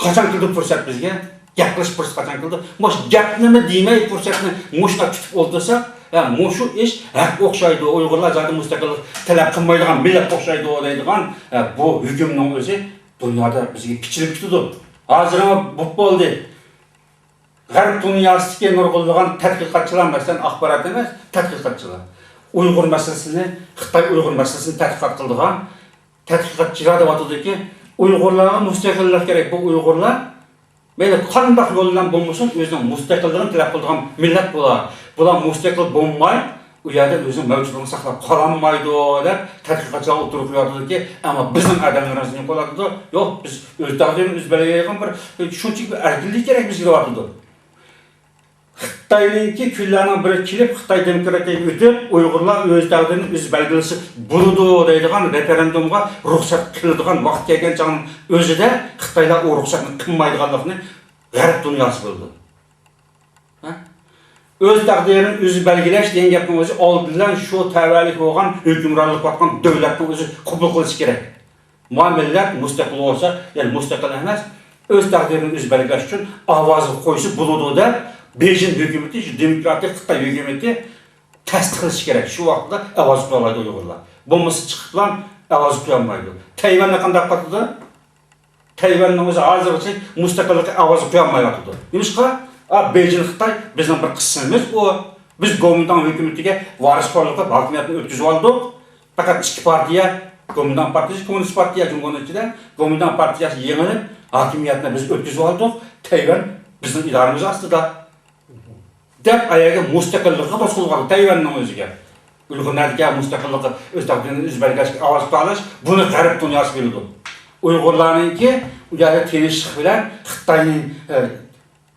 قاچان كېلىدۇ پۇرسەت بىزگە؟ گەپ قىلىش پۇرسىتى قاچان كېلىدۇ؟ مۇشۇ گەپنىمۇ دېمەي پۇرسەتنى مۇشۇنداق كۈتۈپ ئولتۇرساق، ھە، مۇشۇ ئىش ھەق ئوخشايدۇ. ئۇيغۇرلار زادى مۇستەقىللىق تەلەپ قىلمايدىغان مىللەتكە ئوخشايدۇ دەيدىغان، ھە، بۇ ھۆكۈمنىڭ ئۆزى دۇنيادا بىزگە كىچىلىك كېتىدۇ. ھازىرمۇ بوپ بولدى. غەرب دۇنياسىدىكى نۇرغۇنلىغان تەتقىقاتچىلار، مەسىلەن، ئاخبارات ئەمەس، تەتقىقاتچىلار، ئۇيغۇر مەسىلىسىنى، خىتاي ئۇيغۇر مەسىلىسىنى تەتقىقات قىلىدىغان تەتقىقاتچىلار دەۋاتىدۇكى، ئۇيغۇرلارغا مۇستەقىللىق كېرەك. بۇ ئۇيغۇرلار مەيلى قانداق يول بىلەن بولمىسۇن، ئۆزىنىڭ مۇستەقىللىقىنى تەلەپ قىلىدىغان مىللەت بۇلار. بۇلار مۇستەقىل بولماي، ئۇ يەردە ئۆزىنىڭ مەۋجۇتلۇقىنى ساقلاپ قالالمايدۇ، دەپ تەتقىقاتچىلار ئوتتۇرىغا قويۇۋاتىدۇكى، ئەمما بىزنىڭ ئادەملىرىمىز نېمە قىلىۋاتىدۇ؟ يوق، بىز ئۆز تەقدىرىمىزنى ئۆزى بەلگىلەيدىغان بىر شۇنچىلىك بىر ئەركىنلىك كېرەك بىزگە دەۋاتىدۇ. خىتاينىڭكى كۈنلەرنىڭ بىرى كېلىپ، خىتاي دېموكراتىيەگە ئۆتۈپ، ئۇيغۇرلار ئۆز تەقدىرىنى ئۆزى بەلگىلىشى بولىدۇ دەيدىغان رېفېرېندۇمغا رۇخسەت قىلىدىغان ۋاقىت كەلگەن چاغنىڭ ئۆزىدە خىتايلار ئۇ رۇخسەتنى قىلمايدىغانلىقىنى غەرب دۇنياسى بىلىدۇ. ھە؟ ئۆز تەقدىرىنى ئۆزى بەلگىلەش دېگەن گەپنىڭ ئۆزى ئالدى بىلەن شۇ تەۋەلىك بولغان ھۆكۈمرانلىق قىلىۋاتقان دۆلەتنىڭ ئۆزى قوبۇل قىلىشى كېرەك. ما مىللەت مۇستەقىل بولسا، يەنى مۇستەقىل ئەمەس، ئۆز تەقدىرىنى ئۆزى بەلگىلەش ئۈچۈن ئاۋازىغا قويسا بولىدۇ دەپ، بېيجىڭ ھۆكۈمىتى شۇ دېموكراتىك خىتاي ھۆكۈمىتى تەستىقلىشى كېرەك. شۇ ۋاقىتتا ئاۋاز قويالايدۇ ئۇيغۇرلار. بولمىسا چىقىپلا ئاۋاز قويالمايدۇ. تەيۋەننى قانداق قاتىدۇ؟ تەيۋەننىڭ ئۆزى ھازىرغىچە مۇستەقىللىققا ئاۋاز قويالمايۋاتىدۇ. نېمىشقا؟ ئا، بېيجىڭ خىتاي بىزنىڭ بىر قىسمىمىز ئۇ. بىز گومىنداڭ ھۆكۈمىتىگە ۋارىسخورلۇق قىلىپ ھاكىمىيەتنى ئۆتكۈزۈۋالدۇق. پەقەت ئىككى پارتىيە، گومىنداڭ پارتىيەسى، كوممۇنىست پارتىيە جۇڭگونىڭ ئىچىدە، گومىنداڭ پارتىيەسى يېڭىلىپ، ھاكىمىيەتنى بىز ئۆتكۈزۈۋالدۇق، تەيۋەن بىزنىڭ ئىدارىمىز ئاستىدا، دەپ ئايەگە مۇستەقىللىققا توسقۇنلۇق قىلدى تەيۋەننىڭ ئۆزىگە. ئۇيغۇر نەدىكى مۇستەقىللىققا، ئۆز تەقدىرىنى ئۆزى بەلگىلەشكە ئاۋاز قويالاش، بۇنى غەرب دۇنياسى بىلىدۇ. ئۇيغۇرلارنىڭكى ئۇ يەردە تىنچلىق بىلەن خىتاينىڭ، ئە،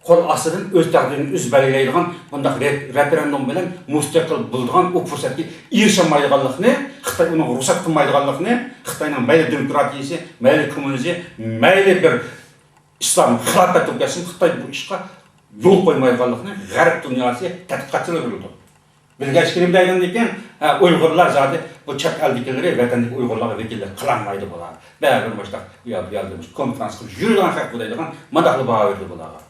قول ئاستىدىن ئۆز تەقدىرىنى ئۆزى بەلگىلەيدىغان بۇنداق رې-، رېفېرېندۇم بىلەن مۇستەقىل بولىدىغان ئۇ پۇرسەتكە ئېرىشەلمەيدىغانلىقىنى، خىتاي ئۇنىڭغا رۇخسەت قىلمايدىغانلىقىنى، خىتاينىڭ مەيلى دېموكراتىيىسى، مەيلى كوممۇنىزم، مەيلى بىر ئىسلام خىلاپەت بولۇپ كەتسۇن، خىتاي بۇ ئىشقا يول قويمايدىغانلىقىنى غەرب دۇنياسى تەتقىقاتچىلىرى بىلىدۇ. بىلگەچكە نېمە دەيدىغاندىكىن، ھە، ئۇيغۇرلار زادى بۇ چەت ئەلدىكىلىرى ۋەتەندىكى ئۇيغۇرلارغا ۋەكىللىك قىلالمايدۇ بۇلار. بەرىبىر مۇشۇنداق ئۇ يەر بۇ يەردە مۇشۇ كونفرانس قىلىپ يۈرىدىغان خەق بۇ دەيدىغان مانداقلا باھا بېرىدۇ بۇلارغا.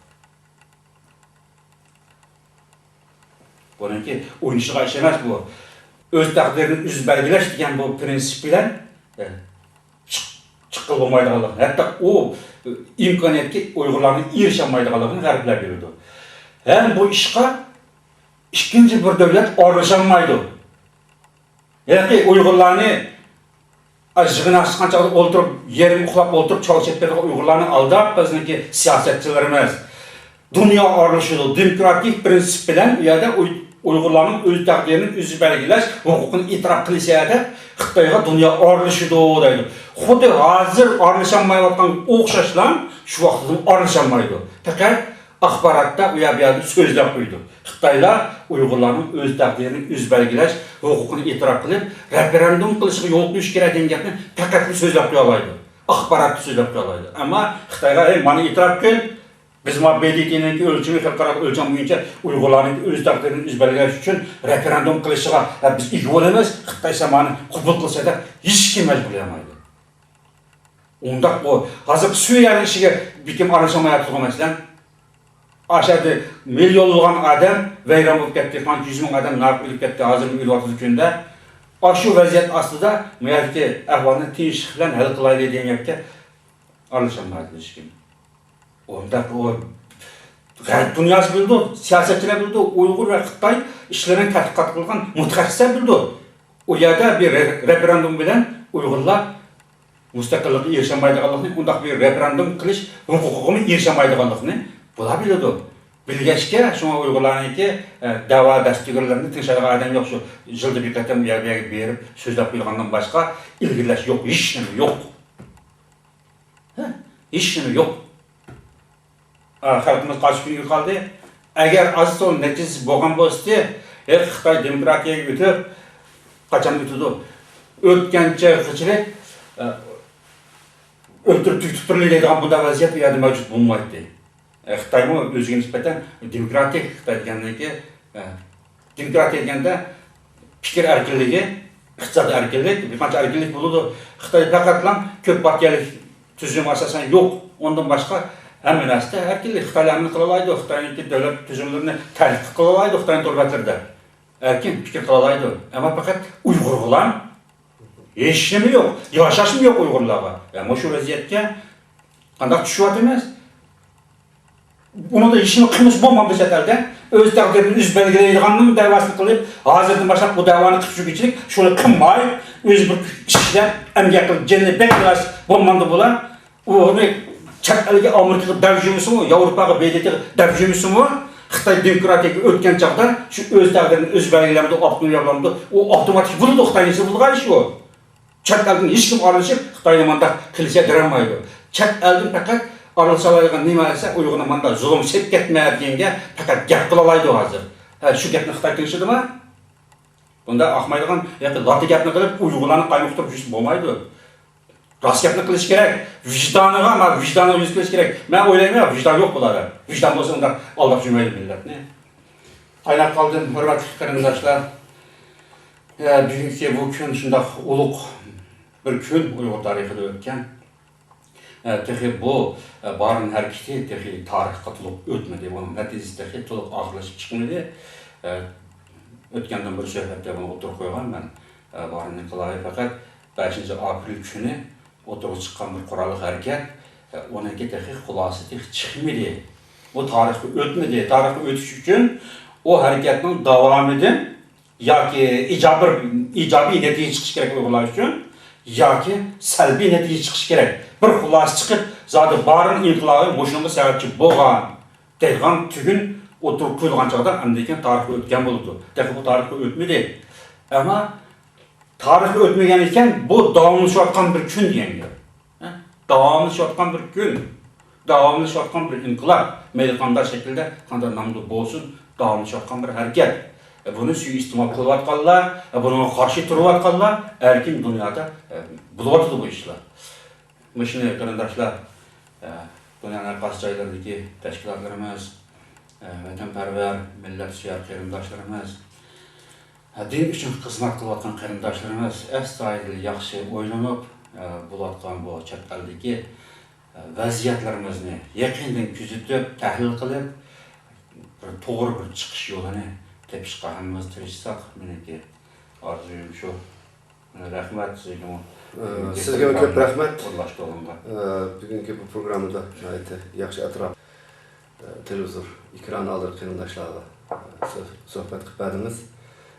بۇنىڭكى ئوينىشىدىغان ئىش ئەمەس بۇ. ئۆز تەقدىرىنى ئۆزى بەلگىلەش دېگەن بۇ پىرىنسىپ بىلەن، ئە، چىق-، چىققىلى بولمايدىغانلىقىنى، ھەتتا ئۇ ئىمكانىيەتكە ئۇيغۇرلارنىڭ ئېرىشەلمەيدىغانلىقىنى غەربلەر بىلىدۇ. ھەم بۇ ئىشقا ئىككىنچى بىر دۆلەت ئارىلىشالمايدۇ. ھېلىقى ئۇيغۇرلارنى، ئا، يىغىن ئاچقان چاغدا ئولتۇرۇپ، يېرىم ئۇخلاپ ئولتۇرۇپ، چاۋ چېپىپ بېرىدىغان ئۇيغۇرلارنى ئالداپ، بىزنىڭكى سىياسەتچىلىرىمىز دۇنيا ئارىلىشىدۇ، دېموكراتىك پىرىنسىپ بىلەن ئۇ يەردە ئۇي-، ئۇيغۇرلارنىڭ ئۆز تەقدىرىنى ئۆزى بەلگىلەش ھوقۇقىنى ئېتىراپ قىلىش يەردە خىتايغا دۇنيا ئارىلىشىدۇ دەيدۇ. خۇددى ھازىر ئارىلىشالمايۋاتقان ئوخشاشلا شۇ ۋاقىتتا ئارىلىشالمايدۇ. پەقەت ئاخباراتتا ئۇ يەر بۇ يەردە سۆزلەپ قويىدۇ. خىتايلار ئۇيغۇرلارنىڭ ئۆز تەقدىرىنى ئۆزى بەلگىلەش ھوقۇقىنى ئېتىراپ قىلىپ، رېفېرېندۇم قىلىشىغا يول قويۇش كېرەك دېگەن گەپنى پەقەتلا سۆزلەپ قويالايدۇ. ئاخباراتتا سۆزلەپ قويالايدۇ. ئەمما خىتايغا، ھەي، مانا ئېتىراپ قىل، بىز ما ب د ت نىڭكى ئۆلچىمى، خەلقئارا ئۆلچەم بويىچە ئۇيغۇرلارنىڭ ئۆز تەقدىرىنى ئۆزى بەلگىلەش ئۈچۈن رېفېرېندۇم قىلىشىغا، ھە، بىز ئىگە بولىمىز، خىتاي سەن مانى قوبۇل قىلسا دەپ ھېچكىم مەجبۇرلىيالمايدۇ. ئۇنداق بۇ، ھازىرقى سۈرىيەنىڭ ئىشىگە بىكىم ئارىلىشالمايۋاتىدىغۇ مەسىلەن. ئاشۇ يەردە مىليونلىغان ئادەم ۋەيران بولۇپ كەتتى، قانچە يۈز مىڭ ئادەم ناھەق ئۆلۈپ كەتتى، ھازىرمۇ ئۆلۈۋاتىدۇ كۈندە. ئاشۇ ۋەزىيەت ئاستىدا، بۇ يەردىكى ئەھۋالنى تىنچلىق بىلەن ھەل قىلايلى دېگەن گەپكە ئارىلىشالمايدۇ ھېچكىم. ئۇنداق ئۇ غەرب دۇنياسى بىلىدۇ، سىياسەتچىلەر بىلىدۇ، ئۇيغۇر ۋە خىتاي ئىشلىرىنى تەتقىقات قىلغان مۇتەخەسسىسلەر بىلىدۇ. ئۇ يەردە بىر رې-، رېفېرېندۇم بىلەن ئۇيغۇرلار مۇستەقىللىققا ئېرىشەلمەيدىغانلىقىنى، ئۇنداق بىر رېفېرېندۇم قىلىش ھوقۇقىغىمۇ ئېرىشەلمەيدىغانلىقىنى بۇلار بىلىدۇ. بىلگەچكە، شۇڭا ئۇيغۇرلارنىڭكى، ئە، دەۋا دەستىگىرلىرىنى تىڭشايدىغان ئادەم يوق. شۇ يىلدا بىر قېتىم ئۇ يەر، بۇ يەرگە بېرىپ سۆزلەپ قويىدىغاندىن باشقا ئىلگىرىلەش يوق، ھېچنېمە يوق. ھە؟ ھېچنېمە يوق. ئا، خەلقىمىز قايسى كۈنگە قالدى؟ ئەگەر ئاز تولا نەتىجىسى بولغان بولسىدى، ھېي، خىتاي دېموكراتىيەگە ئۆتۈپ، قاچان ئۆتىدۇ؟ ئۆتكەنچە غىچىرەك، ئە، ئۆلتۈرۈپ تۈگىتىپ تۇرۇلى دەيدىغان بۇنداق ۋەزىيەت ئۇ يەردە مەۋجۇت بولمايتتى. ئە، خىتايمۇ ئۆزىگە نىسبەتەن دېموكراتىك خىتاي دېگەندىن كېيىن، ئە، دېموكراتىيە دېگەندە پىكىر ئەركىنلىكى، ئىقتىسادىي ئەركىنلىك، بىر قانچە ئەركىنلىك بولىدۇ. خىتايدا پەقەتلا كۆپ پارتىيەلىك تۈزۈم ئاساسەن يوق. ئۇندىن باشقا ھەممە نەرسىدە ئەركىنلىك. خىتايلار ھەممىنى قىلالايدۇ. خىتاينىڭكى دۆلەت تۈزۈملىرىنى تەنقىد قىلالايدۇ خىتاينىڭ تور بەتلىرىدە. ئەركىن پىكىر قىلالايدۇ. ئەمما پەقەت ئۇيغۇرغىلا ھېچنېمە يوق. ياشاشمۇ يوق ئۇيغۇرلارغا. ۋە مۇشۇ ۋەزىيەتكە قانداق چۈشۈۋاتىمىز؟ ئۇنىڭدا ھېچنېمە قىلمىسا بولمامدۇ چەت ئەلدە؟ ئۆز تەقدىرىنى ئۆزى بەلگىلەيدىغاننىڭ دەۋاسىنى قىلىپ، ھازىردىن باشلاپ بۇ دەۋانى قىلىپ يۈرگۈنچىلىك، شۇنى قىلماي، ئۆزى بىر ئىشلەپ، ئەمگەك قىلىپ، جېنىنى بەك تىلەش بولمامدۇ بۇلار؟ ئۇنى چەت ئەلگە، ئامېرىكىغا دەپ يۈرمىسىمۇ، ياۋروپاغا، ب د ت غا دەپ يۈرمىسىمۇ، خىتاي دېموكراتىيەگە ئۆتكەن چاغدا شۇ ئۆز تەقدىرىنى ئۆزى بەلگىلەمدۇ، ئاپتونومىيە بولامدۇ، ئۇ ئاپتوماتىك بولىدۇ، خىتاينىڭ ئىچىدە بولىدىغان ئىش ئۇ. چەت ئەلدىن ھېچكىم ئارىلىشىپ، خىتاينى مانداق قىلىشقا بېرەلمەيدۇ. چەت ئەلدىن پەقەت ئارىلىشالايدىغان نېمە دېسە، ئۇيغۇرنى مانداق زۇلۇم سېلىپ كەتمە دېگەنگە پەقەت گەپ قىلالايدۇ ھازىر. ھە، شۇ گەپنى خىتاي تىڭشىدىما؟ بۇنداق ئاقمايدىغان ياكى لاتا گەپنى قىلىپ، ئۇيغۇرلارنى قايمۇقتۇرۇپ يۈرسە بولمايدۇ. راست گەپنى قىلىش كېرەك. ۋىجدانىغا، ما، ۋىجدانىغا يۈز قىلىش كېرەك. مەن ئويلايمەن، ۋىجدان يوق بۇلاردا. ۋىجدان بولسا ئۇنداق ئالداپ يۈرمەيدۇ مىللەتنى. قايناپ قالدىم، ھۆرمەتلىك قېرىنداشلار. ئە، بۈگۈنكى بۇ كۈن شۇنداق ئۇلۇغ بىر كۈن ئۇيغۇر تارىخىدا ئۆتكەن. ئە، تېخى بۇ، ئە، بارىن ھەرىكىتى تېخى تارىخقا تولۇق ئۆتمىدى. بۇنىڭ نەتىجىسى تېخى تولۇق ئاخىرلىشىپ چىقمىدى. ئە، ئۆتكەندىن بىر سۆھبەتتە بۇنى ئوتتۇرىغا قويغان مەن. ئە، بارىن ئىنقىلابى پەقەت بەشىنچى ئاپرېل كۈنى ئوتتۇرىغا چىققان بىر قوراللىق ھەرىكەت، ئۇنىڭكى تېخى خۇلاسىسى تېخى چىقمىدى. بۇ تارىخقا ئۆتمىدى. تارىخقا ئۆتۈش ئۈچۈن ئۇ ھەرىكەتنىڭ داۋامىدىن ياكى ئىجابىي، ئىجابىي نەتىجە چىقىشى كېرەك ئۇيغۇرلار ئۈچۈن، ياكى سەلبىي نەتىجە چىقىشى كېرەك. بىر خۇلاسە چىقىپ، زادى بارىن ئىنقىلابى مۇشۇنىڭغا سەۋەبچى بولغان دەيدىغان تۈگۈن ئوتتۇرىغا قويۇلغان چاغدا ئاندىن كېيىن تارىخقا ئۆتكەن بولىدۇ. تېخى بۇ تارىخقا ئۆتمىدى. ئەمما تارىخقا ئۆتمىگەن ئىكەن، بۇ داۋاملىشىۋاتقان بىر كۈن دېگەن گەپ. ھە؟ داۋاملىشىۋاتقان بىر كۈن. داۋاملىشىۋاتقان بىر ئىنقىلاب. مەيلى قانداق شەكىلدە، قانداق نامدا بولسۇن، داۋاملىشىۋاتقان بىر ھەرىكەت. ئە، بۇنى سۇيىئىستېمال قىلىۋاتقانلار، ئە، بۇنىڭغا قارشى تۇرۇۋاتقانلار ئەركىن دۇنيادا، ئە، بولۇۋاتىدۇ بۇ ئىشلار. مۇشۇنى قېرىنداشلار، ئە، دۇنيانىڭ ھەر قايسى جايلىرىدىكى تەشكىلاتلىرىمىز، ئە، ۋەتەنپەرۋەر، مىللەتسۆيەر قېرىنداشلىرىمىز، دىن ئۈچۈن خىزمەت قىلىۋاتقان قېرىنداشلىرىمىز ئەستايىدىل ياخشى ئويلىنىپ، بولۇۋاتقان بۇ چەت ئەلدىكى ۋەزىيەتلىرىمىزنى يېقىندىن كۆزىتىپ، تەھلىل قىلىپ، بىر توغرا بىر چىقىش يولىنى تېپىشقا ھەممىمىز تىرىشساق، مېنىڭكى ئارزۇيۇم شۇ. رەھمەت سىزگىمۇ. ئە، سىزگىمۇ كۆپ رەھمەت. ئورۇنلاشتۇرغىنىغا. ئە، بۈگۈنكى بۇ پروگراممىدا ناھايىتى ياخشى ئەتراپ، ئە، تېلېۋىزور ئېكرانى ئالدىدا قېرىنداشلارغا سۆ-، سۆھبەت قىلىپ بەردىڭىز.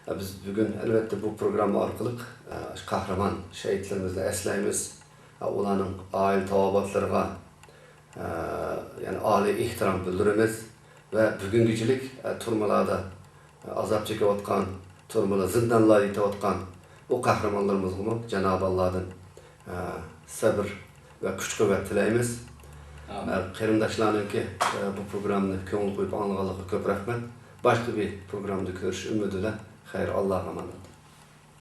بىز بۈگۈن، ئەلۋەتتە، بۇ پروگرامما ئارقىلىق، ئە، قەھرىمان شېھىتلىرىمىزنى ئەسلەيمىز. ئۇلارنىڭ ئائىلە تاۋابىئاتلىرىغا، ئە، يەنى ئالىي ئېھتىرام بىلدۈرىمىز ۋە بۈگۈنگىچىلىك، ئە، تۈرمىلەردە، ئە، ئازاب چېكىۋاتقان، تۈرمىلەر، زىندانلاردا يېتىۋاتقان بۇ قەھرىمانلىرىمىزغىمۇ جانابى ئاللادىن، ئە، سەبىر ۋە كۈچ-قۇۋۋەت تىلەيمىز. ئامىن. ئە، قېرىنداشلارنىڭكى، ئە، بۇ پروگراممىنى كۆڭۈل قويۇپ ئاڭلىغانلىقىغا كۆپ رەھمەت. باشقا بىر پروگراممىدا كۆرۈشۈش ئۈمىدى بىلەن، خەير، ئاللاغا ئامانەت.